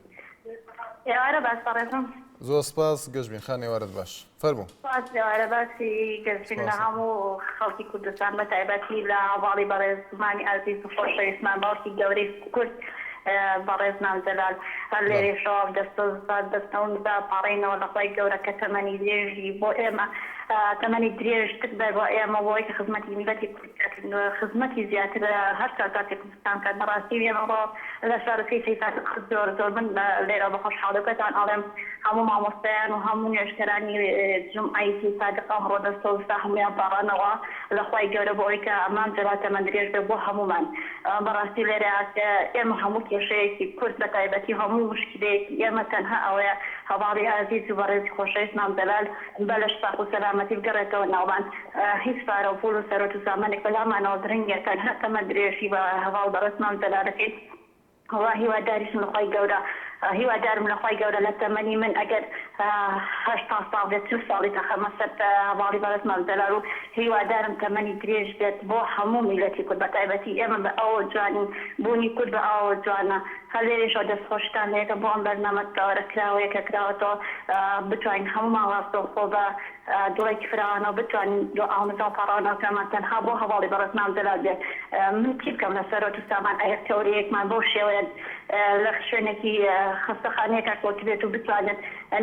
ئێوارە باش بەڕێزم. زۆر سپاس گەشبین خان ئێوارەت باش فەرموو. سپاس ئێوارە باشی گەشبین لە سپاس. هەموو خەڵکی کوردستان بە تایبەتی لە هەڤاڵی بەڕێز مامی ئازیز و خۆشەویستمان باوکی گەورەی کورد بەڕێز مام جەلال هەر بەڵێ. لێرەشەوە دەستەوە پاڕێینەوە لە خوای گەورە کە تەمەنی درێژی بۆ ئێمە تەمەنی درێژتر بێت بۆ ئێمە بۆ ئەوەی کە خزمەتی میللەتی کورد بکات خزمەتی زیاتر هەر چوار پارچەی کوردستان بکات بەڕاستی ئێمە ڕۆ لە شارۆچکەی سەیدسادق زۆر زۆر من لێرەوە بە خۆشحاڵیەکەتان ئەڵێم هەموو مامۆستایان و هەموو نوێژکەرانی جومعەی سەیدسادق ئەمڕۆ دەستەوستا هەموویان پاڕانەوە لە خوای گەورە بۆ ئەوەی کە مام جەلال تەمەن درێژ بێت بۆ هەموومان بەڕاستی لێرە ئێمە هەموو کێشەیەکی کورد بە تایبەتی هەموو موشکیلەیەکی ئێمە تەنها ئەوەیە هەڤاڵی ئازیز و بەڕێزی خۆشەویست مام جەلال بە لەش ساغ و سەلامەتی بگەڕێتەوە ناومان هیچ پارە و پوڵ و سەروەت و سامانێک بەلامانەوە گرنگ نیە تەنها تەمەن درێژی بە هەڤاڵ بەڕێز مام جەلالەکەی وە هیواداریشم لە خوای گەورە هیوادارم لە خوای گەورە لە تەمەنی من ئەگەر 80 ساڵ بێت 40 ساڵی دەخەمە سەر هەڤاڵی بەڕێز مام جەلال و هیوادارم تەمەنی درێژ بێت بۆ هەموو میللەتی کورد بە تایبەتی ئێمە بە ئەوە جوانین بوونی کورد بە ئاوە جوانە هەر لێرەیشەوە دەستخۆشیتان لێکەم بۆ ئەم بەرنامە تەوەرە کراوەیە کە کراوەتەوە بتوانین هەموومان ڕاستەوخۆ بە دڵێکی فراوانەوە بتوانین دوعا و نزا و پاڕاونەوەکانمان تەنها بۆ هەڤاڵی بەڕێز مام جەلال بێت من چی بکەم لە سەرۆت و سامان ئەگەر تەورەیەکمان بەو شێوەیە لە شوێنێکی خەستەخانەیەکا کەوتبێت و بتوانێت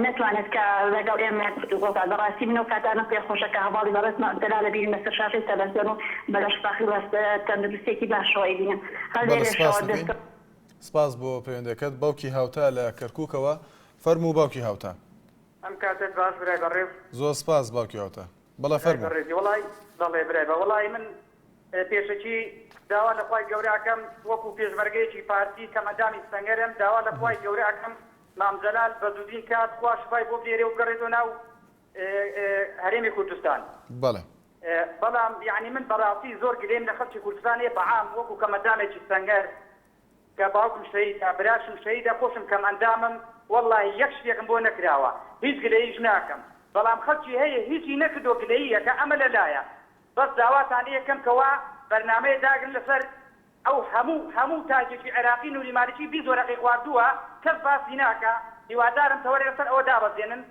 نەتوانێت کە لەگەڵ ئێمە گفتوگۆ بکات بەڕاستی من ئەو کاتانەم پێ خۆشە کە هەڤاڵی بەڕێز مام جەلال ئەبینم لەسەر شاشەی تەلەفزیۆن و بە لەشساخی و تەندروستیەکی باشەوە ئەیبینم هەر بەڵێ لێرەشەوە سپاست دەکەین. دەستم سپاس بۆ پەیوەندیەکەت باوکی هاوتا لە کەرکوکەوە فەرموو باوکی هاوتا. ئەم کاتەت باش برای بەڕێز. زۆر سپاس باوکی هاوتا. بەڵێ برای فەرموو. بەڕێزی وەڵای بەڵێ برای بە وەڵای من پێشەکی داوا لە خوای گەورە ئەکەم وەکو پێشمەرگەیەکی پارتی کەم ئەندامی سەنگەرم داوا لە خوای گەورە ئەکەم مام جەلال بە زووترین کات خوا شفای بۆ بنێرێ و بگەڕێتەوە ناو هەرێمی کوردستان. بەڵێ. بەڵام یەعنی من بەڕاستی زۆر گلەیم لە خەڵکی کوردستان هەیە بە عام وەکو کەم ئەندامێکی سەنگەر کە باوکم شەهیدە براشم شەهیدە خۆشم کەم ئەندامم وەڵاهی یەک شتێکم بۆ نەکراوە هیچ گلەییش ناکەم بەڵام خەڵکی هەیە هیچی نەکردوە گلەیی ئەکا ئەمە لەلایە بەس داواتان لێکەم کەوا بەرنامەیە داگرن لەسەر ئەو هەموو هەموو تاکێکی عێراقی نوری مالکی 20 وەرەقەی خواردووە کەس باسی ناکا هیوادارم تەوەرێ لەسەر ئەوە دابەزێنن.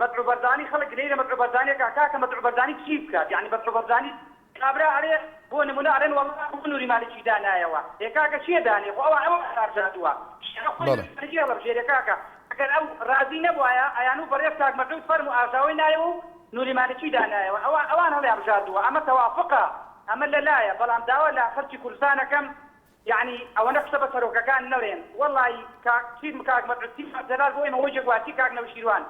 مەسعود بەرزانی خەڵک گلەیی لە مەسعود بەرزانی ئەکا کاکە مەسعود بەرزانی چی بکات یانی مەسعود بەرزانی کابرا ئەرێ بۆ نمونە ئەرێن وەڵا بۆ نوری مالکی دانایەوە ئێ کاکە کێ دانێ خۆ ئەوان ئەوان هەڵبژاردووە شیعە خۆی بەڵێ. نوری مالکی هەڵەبژێرێ کاکە ئەگەر ئەو ڕازی نەبوایە ئەیانوو بەڕێز کاک مەسعود فەرموو ئاژاوەی نایەوە و نوری مالکی دانایەوە ئەوە ئەوان هەڵیانبژاردووە ئەمە تەوافقە ئەمە لەلایە بەڵام داوا لە خەڵکی کوردستان ئەکەم یەعنی ئەوەنە قسە بە سەرۆکەکان نەڵێن وەڵایی کاک چی کاک مەسعود چی کاک جەلال بۆ ئێمە وەجێک وا چی کاک نەوشیروان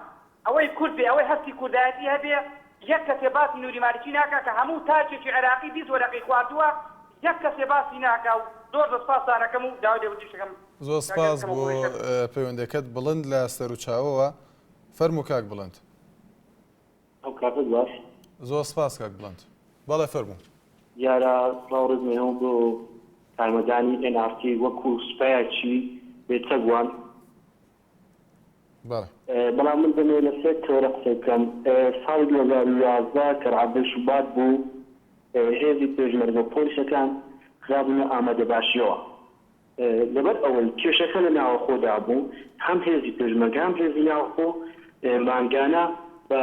ئەوەی کورد بێ ئەوەی هەستی کوردایەتی هەبێ یەک کەسێ باسی نوری مالکی ناکا کە هەموو تاکێکی عێراقی 20 وەرەقەی خواردووە یەک کەسێ باسی ناکا و زۆر زۆر سپاستان ئەکەم و داوای لێبوردنیش ئەکەم زۆر کاک سپاس کەمە بۆ بۆ پەیوەندەکەت بڵند لە سەروچاوەوە فەرموو کاک بڵند. ئەو کاتەت باش. زۆر سپاس کاک بڵند. بەڵێ فەرموو. دیارە سڵاو ڕێزم هەیە بۆ کارمەندانی ئێن ئاڕ تی وەکو سوپایەکی بێ چەک وان. بەڵێ. بەڵام من دەمەوێت لەسەر تەوەرە قسە بکەم. ساڵی 2011 کە ڕابردووی شوبات بوو هێزی پێشمەرگە و پۆلیسەکان خرابوونە ئامادەباشیەوە. لەبەر ئەوەی کێشەکە لە ناوەخۆدا بوو، هەم هێزی پێشمەرگە هەم هێزی ناوخۆ مانگانە بە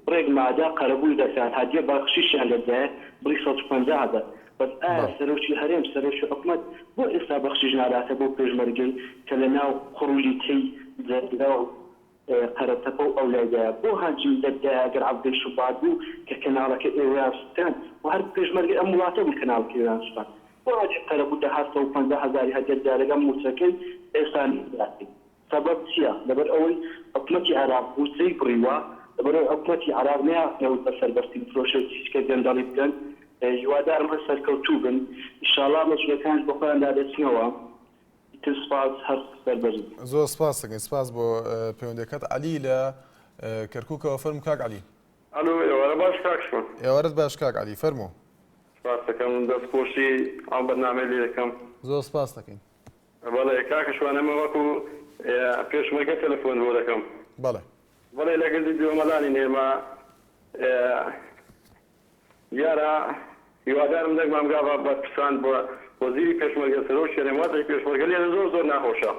بڕێک مادە قەرەبووی دەکران، هەدیە بەخشیشیان دەدرایە بڕی 150 هەزار. بەس ئایا سەرۆکی هەرێم، سەرۆکی حکومەت بۆ ئێستا بەخشیش ناداتە بەو پێشمەرگەی کە لە ناو قوڕ و لیتەی جەردە و قەرەتەپە و ئەولایدایە؟ بۆ هەرجی میللەت دایە ئەگەر عەڤدەی شوبات بوو کە کەناڵەکە ئێوەیان سوتاند و هەر پێشمەرگەی ئەم وڵاتە بوون کەناڵەکە ئێوەیان سوتاند بۆ هەرجی قەرەبوو دەهات 150 هەزاری هەدیە دایە لەگەڵ موچەکەی ئێستا ناداتێ سەبەب چیە؟ لەبەر ئەوەی حکومەتی عێراق بودجەی بڕیوە لەبەر ئەوەی حکومەتی عێراق نەیاوێت نەوت بە سەربەستی بفرۆشێت هیچ کە گەندەڵی بکەن هیوادارم هەر سەرکەوتوو بن ئیشاڵا مەسولەکانیش بەخۆیاندا دەچنەوە. ئیتر سپاس هەر سەربەرز بن. زۆر سپاس دەکەین سپاس بۆ پەیوەندیەکەت عەلی لە کەرکوکەوە فەرموو کاک عەلی. ئەلۆ ئێوارە باش کاک شوان. ئێوارەت باش کاک عەلی فەرموو. سپاس دەکەم دەست خۆشی ئەم بەرنامەی لێ دەکەم. زۆر سپاس دەکەین. بەڵێ کاکە شوان ئەمە وەکو پێشمەرگە تەلەفۆن بۆ دەکەم. بەڵێ. بەڵێ لە گردی دۆمەلانین ئێمە دیارە هیوادارم دەنگمان بگا بە بەرپرسان بە وەزیری پێشمەرگە سەرۆکی هەرێم وەزعی پێشمەرگە لێرە زۆر زۆر ناخۆشە.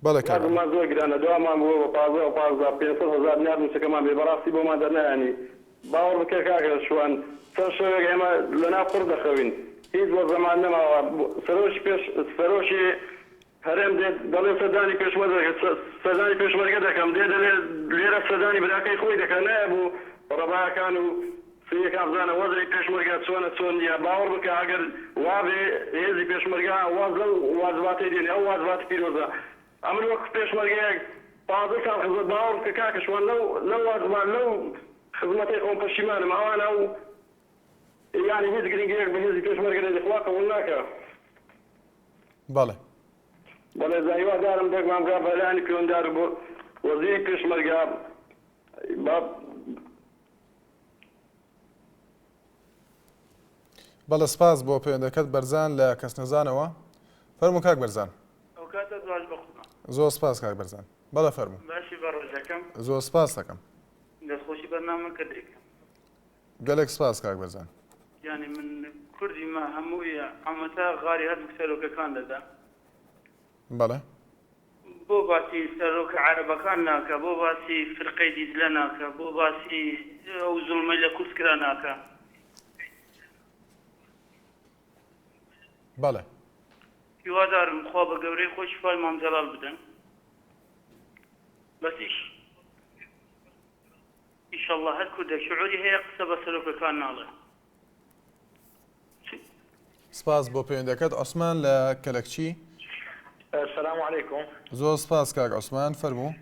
بەڵێ کاک عەلی. وەزعمان زۆر گرانە دوامان بووە بە 15 و 15 500 هەزار دینار مووچەکەمان بێ بەڕاستی بۆمان دەرنایەنی باوەڕ بکە کاکە شوان چەند شەوێک ئێمە لەناو قوڕ دەخەوین هیچ وەزعمان نەماوە سەرۆکی پێش سەرۆکی هەرێم دێت دەڵێ سەردانی پێشمەرگە سەردانی پێشمەرگە دەکەم دێ دەلێ لێرە سەردانی براکەی خۆی دەکا نایە بۆ ڕەبایەکان و سنیەکان بزانە وەزعی پێشمەرگە چۆنە چۆن نیە باوەڕ بکە ئەگەر وابێ هێزی پێشمەرگە واز لەو واجباتەی دێنێ ئەو واجباتی پیرۆزە ئەمن وەک پێشمەرگەیەک 15 ساڵ خزمەت باوەڕ بکە کاکە شوان لەو لەو واجبات لەو خزمەتەی خۆم پەشیمانم ئەوان ئەو یانی هیچ گرنگیەک بە هێزی پێشمەرگە نەدێ خوا قبوڵ ناکا. بەڵێ. بەڵێ جا هیوادارم دەنگمان بگا بە لایەنی پەیوەندار و بۆ وەزیری پێشمەرگە با. بەڵێ سپاس بۆ پەیوەندەکەت بەرزان لە کەسنەزانەوە فەرموو کاک بەرزان. ئەوکاتەت باش بەخوا. زۆر سپاس کاک بەرزان بەڵێ فەرموو. باشی بەڕێزەکەم. زۆر سپاس دەکەم. دەستخۆشی بەرنامەکەت دەکەم. گەلێک سپاس کاک بەرزان. یانی من کوردی مە هەمووی عەمەتە غاری هەردووک سەرۆکەکان دەدا. بەڵێ. بۆ باسی سەرۆکە عەرەبەکان ناکا بۆ باسی فرقەی دیجلە ناکا بۆ باسی ئەو زوڵمەی لە کورد کرا ناکا. بەڵێ. هیوادارم خوا بە گەورەی خۆی شفای مام جەلال بدەن بەس ئیش. ئیشەڵڵا هەر کوردێک شعوری هەیە قسە بە سەرۆکەکان ناڵێ. سپاس بۆ پەیوەندەکەت عوسمان لە کەلەکچی. سلام علیکم. زۆر سپاس کاک عوسمان فەرموو.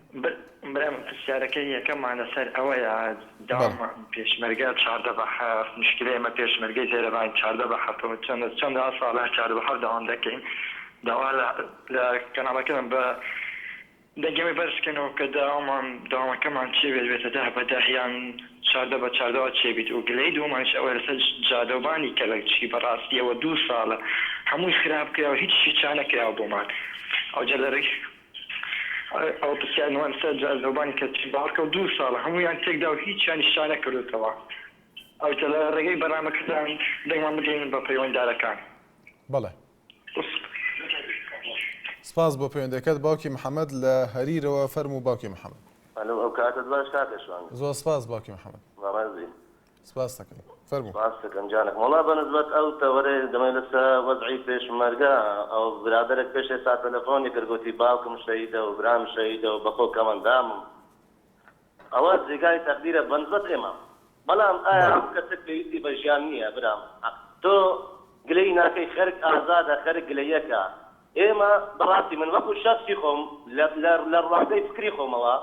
برام پرسیارەکەی یەکەممان لەسەر ئەوەیە داوام پێشمەرگە 14 بە حەفت مشکلەی ئێمە پێشمەرگەی زێرەبانی 14 بە حەفتەوە چەندە چەندە ساڵە 14 بە حەفت داوام دەکەین داوا لە لە کەناڵەکەم بە دەنگێمەی بەرز کەنەوە کە داوامان دەوامەکەمان چێ بێت بێتە دە بە دە یان 14 بە چاردەوە چێ بیت و گلەیی دووەمانیش ئەوەیە لەسەر جادەوبانی کەلەکچی بەڕاستی ئەوە دوو ساڵە هەمووی خراپ کراوە هیچیشی چا نەکراوە بۆمان ئەوجا لە ڕێی ئەوە پرسیار نوان لەسەر جادەوبانی کەلەکچی باوەڕکە دوو ساڵە هەموویان تێکدا و هیچیانیش چا نەکردوتەوە ئەوجا لە ڕێگەی بەرنامەکەتان دەنگمان بگەینن بە پەیوەنددارەکان. بەڵێ. سپاس بۆ پەیوەندەکەت باوکی محمد لە هەریرەوە فەرموو باوکی محمد. ئەلۆ. کاتت باش کاکە شوان. زۆر سپاس باوکی محمد. بەڕێزی. سپاست دەکەم. فەرموو. سپاست دەکەم گیانەکەم. وەڵا بە نسبەت ئەو تەوەرەی دەمەی لەسە وەزعی پێشمەرگە ئەو برادەرێک پێش ئێستا تەلەفۆنی کرد گوتی باوکم شەهیدە و برام شەهیدە و بەخۆ کەمەندامم ئەوە جێگای تەقدیرە بە نسبەت ئێمە بەڵام ئایا بەڵێ. ئەو کەسە پێویستی بە ژیان نییە برام تۆ گلەیی ناکەی خەرک ئازادە خەرک گلەییەکە ئێمە بەڕاستی من وەکو شەخسی خۆم لە لە لە ڕوانگەی فکری خۆمەوە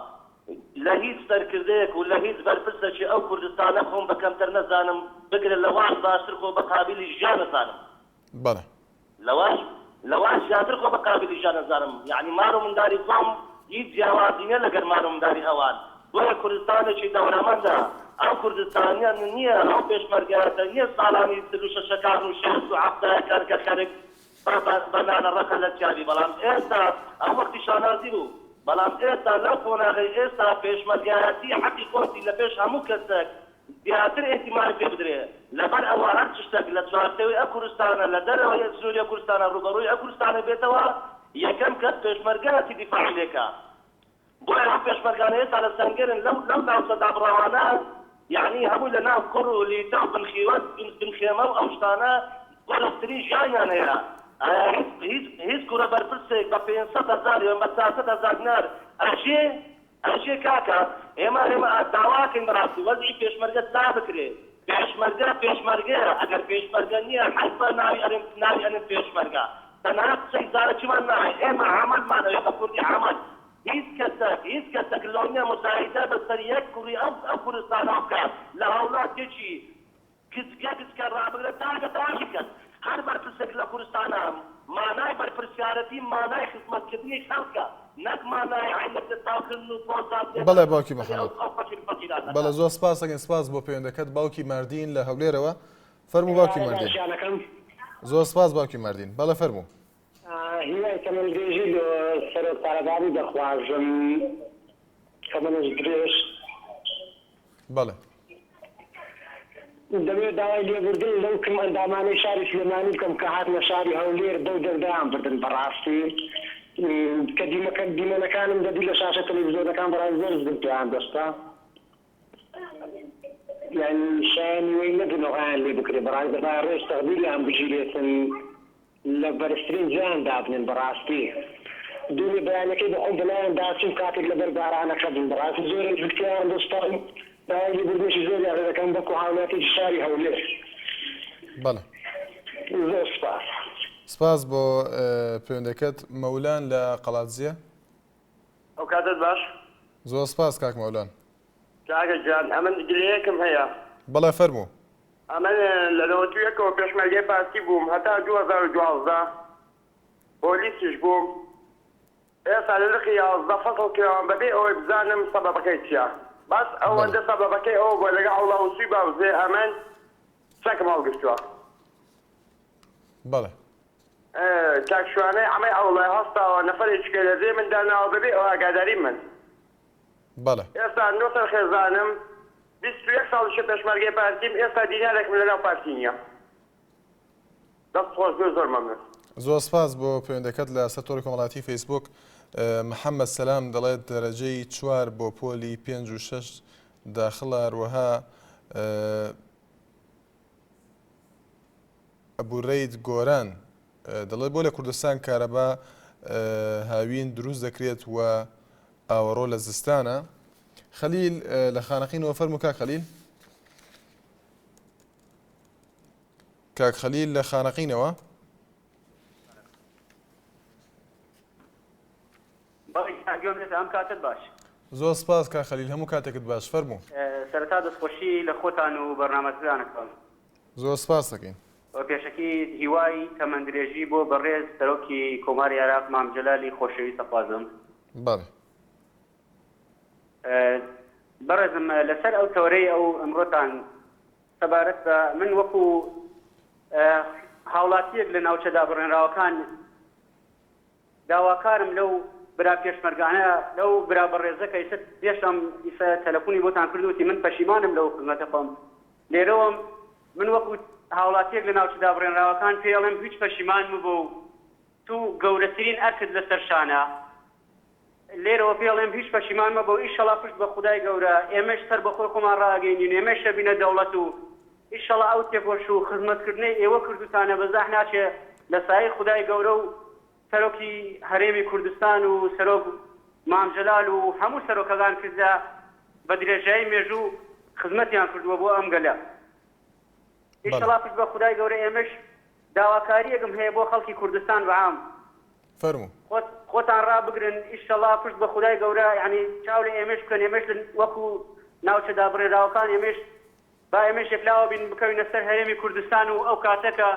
لە هیچ سەرکردەیەک و لە هیچ بەرپرسەکی ئەو کوردستانە خۆم بە کەمتەر نەزانم بگرە لەواش باشتر خۆ بە قابیلی ژیان ئەزانم. بەڵێ. لەواش لەواش زیاتر خۆ بە قابیلی ژیان ئەزانم یەعنی مار و منداری خۆم هیچ جیاوازی نیە لەگەر مار و منداری ئەوان بۆیە کوردستانێکی دەوڵەمەندە ئەو کوردستانە نیە ئەو پێشمەرگایەتە نیە ساڵانی چلوشەشەکان و شێست و حەفتایەکان کە خەرک بە بە نانە ڕەقە لە چاوی بەڵام ئێستا ئەو وەختی شانازی بوو بەڵام ئێستا لەو قۆناغەی ئێستا پێشمەرگایەتی حەقی خۆتی لە پێش هەموو کەسەک زیاتر ئیهتیمامی پێ بدرێ لەبەر ئەوە هەر چشتەک لە چوارچێوەی ئەو کوردستانە لە دەرەوەی سنووری ئەو کوردستانە ڕووبەڕووی ئەو کوردستانە بێتەوە یەکەم کەس پێشمەرگایەتی دیفاعی لێکا بۆیە ئەو پێشمەرگانە ئێستا لە سەنگەرن لەو لەو ناوچە دابڕاوانە یەعنی هەمووی لە ناو قوڕ و لیتە و بن خیوە بن خێمە و ئەو شتانە قورسترین ژیانیان هەیە ئایا هیچ هیچ هیچ کوڕە بەرپرسێک بە 500 هەزار یان بە 400 هەزار دینار ئەژێ ئەژێ کاکە ئێمە ئێمە داواکەین بەڕاستی وەزعی پێشمەرگە چا بکرێ پێشمەرگە پێشمەرگەیە ئەگەر پێشمەرگە نییە حەیفە ناوی ئەنێن ناوی ئەنێن پێشمەرگە تەنها قسەی زارەکیمان ناوێ ئێمە عەمەلمان ئەوێ بە کوردی عەمەل هیچ کەسەک هیچ کەسەک لۆ نیە موزایدە بەسەر یەک کوڕی ئەو ئەو کوردستانەوە بکات لە هاوڵاتیەکی گچگە گچکە ڕابگرە تاکە تاکی کەس هەر بەرپرسێک لە کوردستانا مانای بەرپرسیارەتی مانای خزمەت کردنی خەڵکە نەک مانای عەینەک لە چاو کردن و پۆزدان پێدان بەڵێ باوکی بەسەری ئەو محەمەد. ئەو فەقیر فەقیرانە بەڵێ زۆر سپاس دەکەین سپاس بۆ پەیوەندەکەت باوکی ماردین لە هەولێرەوە فەرموو باوکی ئێوارە باش ماردین. گیانەکەم. زۆر سپاس باوکی ماردین بەڵێ فەرموو. هیوای تەمەن درێژی لۆ سەرۆک تالەبانی دەخوازم تەمەنش درێژ. بەڵێ. دەمەوێت داوای لێبوردن لەو کم ئەندامانەی شاری سلێمانی بکەم کە هاتنە شاری هەولێر بەو دەنگەیان بردن بەڕاستی کە دیمەکە دیمەنەکانم دەدی لە شاشە تەلەڤیزیۆنەکان بەڕاستی زۆر زبر پێیان دەستا یانی شایەنی وەی نەبوون ئەوهایان لێ بکرێ بەڕاستی دەبایە ڕێز تەقدیریان بگیرێتن لە بەرزترین جێیان دابنێن بەڕاستی دوێنێ بەیانەکەی بەخۆم بەلایان داچووم کاتێک لەبەر بارانەکە بووم بەڕاستی زۆرم زگتیان دەستان داوای لێبوردنێکی زۆریان لێ دەکەم وەکو هاوڵاتیەکی شاری هەولێر بەڵێ. زۆر سوپاس. سپاس بۆ پەیوەندەکەت مەولان لە قەڵادزیە. ئەو کاتەت باش. زۆر سپاس کاک مەولان. کاکە گیان ئەمن گلەیەکم هەیە. بەڵێ فەرموو. ئەمن لە نەوەتویەکەوە پێشمەرگەی پارتی بووم هەتا 2012 پۆلیسیش بووم ئێستا لە لقی 11 فەسڵ کراوم بەبێ ئەوەی بزانم سەبەبەکەی چیە بەس ئەوەندە سەبەبەکەی ئەوە بووە لەگەڵ عەوڵا وسوی باوزێ ئەمن چەکم هەڵگرتووە. بەڵێ. کاک شوانەی عەمەی عەوڵای هەستاوە نەفەرێکی کە لە جێی من داناوە بەبێ ئەوە ئاگاداری من. بەڵێ. ئێستا نۆ سەر خێزانم 21 ساڵیشە پێشمەرگەی پارتیم ئێستا دینارێکم لەناو پارتی نییە دەست خۆش بێ زۆر مەمنون. زۆر سپاس بۆ پەیوەندەکەت لە سەر تۆڕی کۆمەڵایەتی فەیسبووک محەممەد سەلام دەڵێت دەرەجەی چوار بۆ پۆلی پێنج و شەش داخڵە هەروەها ئەبورەید گۆران دەڵێت بۆ لە کوردستان کارەبا هاوین دروست دەکرێت و ئاوەڕۆ لە زستانە. خەلیل لە خانەقینەوە فەرموو کاک خەلیل. کاک خەلیل لە خانەقینەوە. ئەم کاتت باش. زۆر سپاس کاک خەلیل هەموو کاتێکت باش فەرموو. سەرەتا دەستخۆشی لە خۆتان و بەرنامەکەتان ئەکەم. زۆر سپاس دەکەین. وە پێشەکی هیوای تەمەن درێژی بۆ بەڕێز سەرۆکی کۆماری عێراق مام جەلالی خۆشەویست ئەخوازم. بەڵێ. بەڕێزم لەسەر ئەو تەوەرەی ئەو ئەمڕۆتان سەبارەت بە من وەکو هاوڵاتیەک لە ناوچە دابڕێنراوەکان داواکارم لەو برا پێشمەرگانە لەو برا بەڕێزە کە ئیسە پێش ئەم ئیسە تەلەفونی بۆتان کرد وتی من پەشیمانم لەو خزمەتە خۆم لێرەوەم من وەکو هاوڵاتیەک لە ناوچە دابڕێنراوەکان پێی ئەڵێم هیچ پەشیمان مبە و تو گەورەترین ئەرکت لەسەر شانە. لێرەوە پێڵێم هیچ پەشیمان مەبە و ئیشەڵا پشت بە خودای گەورە ئێمەش سەربەخۆی خۆمان ڕائەگەینین ئێمەش ئەبینە دەوڵەت و ئیشەڵا ئەو تێکۆش و خزمەت کردنەی ئێوە کردوتانە بە زاح ناچێ لە سایەی خودای گەورە و سەرۆکی هەرێمی کوردستان و سەرۆک مام جەلال و هەموو سەرۆکەکان کردە بە درێژایی مێژوو خزمەتیان کردووە بۆ ئەم گەلە ئیشەڵا پشت بە خودای گەورە ئێمەش داواکاریەکم هەیە بۆ خەڵکی کوردستان بە عام فەرموو. خۆت خۆتان ڕابگرن ئیشەڵا پشت بە خودای گەورە یانی چاو لە ئێمەش بکەن ئێمەش وەکو ناوچە دابڕێراوەکان ئێمەش با ئێمەش یەکلاوە بین بکەوینە سەر هەرێمی کوردستان و ئەو کاتە کە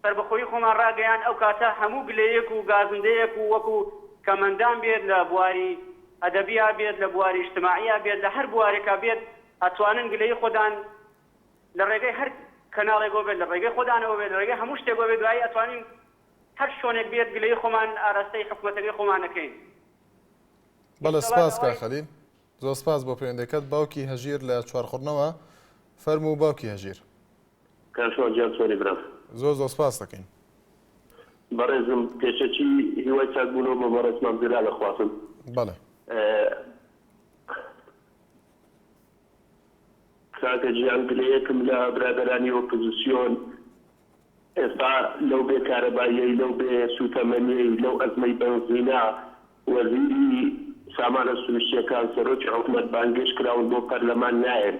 سەربەخۆیی خۆمان ڕاگەیاند ئەو کاتە هەموو گلەیەک و گازندەیەک و وەکو کەمەندان بێت لە بواری ئەدەبیا بێت لە بواری ئیجتماعیا بێت لە هەر بوارێکا بێت ئەتوانن گلەیی خۆدان لە ڕێگەی هەر کەناڵێکەوە بێت لە ڕێگەی خۆدانەوە بێت لە ڕێگەی هەموو شتێکەوە بێت دوایی ئەتوانین هەر شۆنێک بێت گلەیی خۆمان ئاراستەی حکومەتەکەی خۆمان ئەکەین. بەڵێ سپاس کاک خەلیل. زۆر سپاس بۆ پەیوەندیەکەت باوکی هەژیر لە چوارقوڕنەوە فەرموو باوکی هەژیر. کاک شوان گیان چۆنی برام. زۆر زۆر سپاست دەکەین. بەڕێزم پێشەکی هیوای چاکبوونەوە بۆ بەڕێز مام جەلال ئەخوازم. بەڵێ. کاکە گیان گلەیەکم لە برادەرانی ئۆپزسیۆن ئێستا لەو بێ کارەباییەی لەو بێ سوتەمەنیەی لەو ئەزمەی بەنزینە وەزیری سامانە سروشتیەکان سەرۆکی حکومەت بانگێشت کراون بۆ پەرلەمان نایەن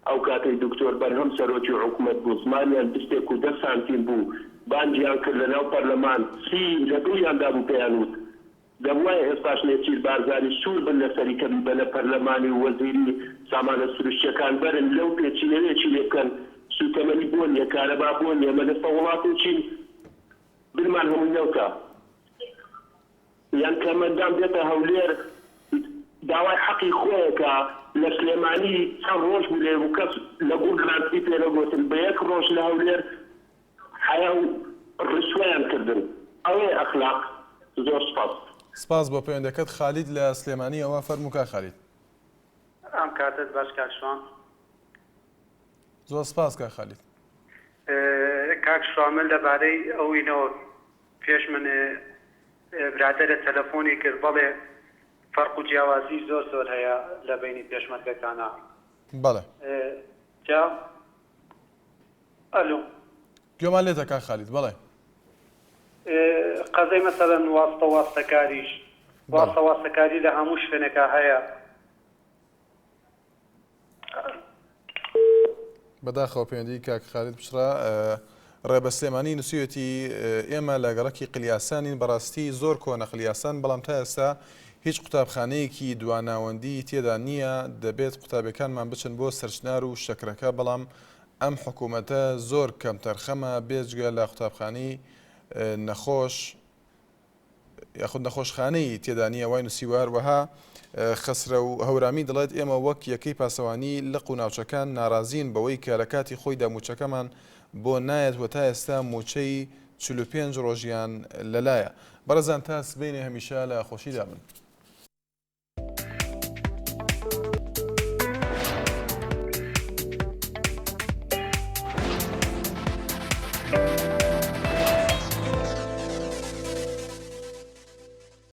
ئەو کاتەی دکتۆر بەرهەم سەرۆکی حکومەت بوو زمانیان بستێک و دە سانتیم بوو بانگیان کرد لەناو پەرلەمان چی لە دڵیاندا بوو پێیان وت دەبوایە ئێستاش نێچیر بارزانی سوور بن لەسەری کە بیبەنە پەرلەمانی و وەزیری سامانە سروشتیەکان بەرن لەو پێچینەوێکی لێ بکەن سوتەمەنی بۆ نیە کارەبا بۆ نیە مەلەسە وڵاتێکین بنمان هەمووی نەوتە یان کەمەندام دێتە هەولێر داوای حەقی خۆیەکا لە سلێمانی چەند ڕۆژ بوو لێ بوو کەس لە گوڕ گرانتری پێ نەگۆتن بە یەک ڕۆژ لە هەولێر حەیا و ڕیسوایان کردن ئەوەیە ئەخلاق زۆر سوپاس. سپاس بۆ پەیوەندەکەت خالید لە سلێمانیەوە فەرموو کاک خالید. ئەم کاتەت باش کاک شوان. زۆر سپاس کاک خالید. کاک شوان من لەبارەی ئەو وینەوە پێش من برادەرە تەلەفۆنی کرد بەڵێ فەرق و جیاوازی زۆر زۆر هەیە لە بەینی پێشمەرگەکانا. بەڵێ. جا ئەلۆ. گوێمان لێتە کاک خالید بەڵێ. قەزەی مەسەلەن واستە واستەکاریش واستە واستەکاری لە هەموو شوێنێکا هەیە. بەداخەوە پەیوەندی کاک خالید پچڕا. ڕێبە سلێمانی نووسیوێتی ئێمە لە گەڕەکی قلیاسانین بەڕاستی زۆر کۆنە قلیاسان بەڵام تا ئێستا هیچ قوتابخانەیەکی دواناوەندی تێدا نییە دەبێت قوتابیەکانمان بچن بۆ سەرچنار و شەکرەکە بەڵام ئەم حکوومەتە زۆر کەمتەرخەمە بێجگە لە قوتابخانەی نەخۆش یاخود نەخۆشخانەی تێدا نییە وای نووسیوە هەروەها خەسرەو هەورامی دەڵێت ئێمە وەک یەکەی پاسەوانی لق و ناوچەکان ناڕازین بەوەی کە لە کاتی خۆیدا مووچەکەمان بۆ نایەت و تا ئێستا مووچەی 45 ڕۆژیان لەلایە. بەڕێزان تا سبەینێ هەمیشە لە خۆشیدا بن.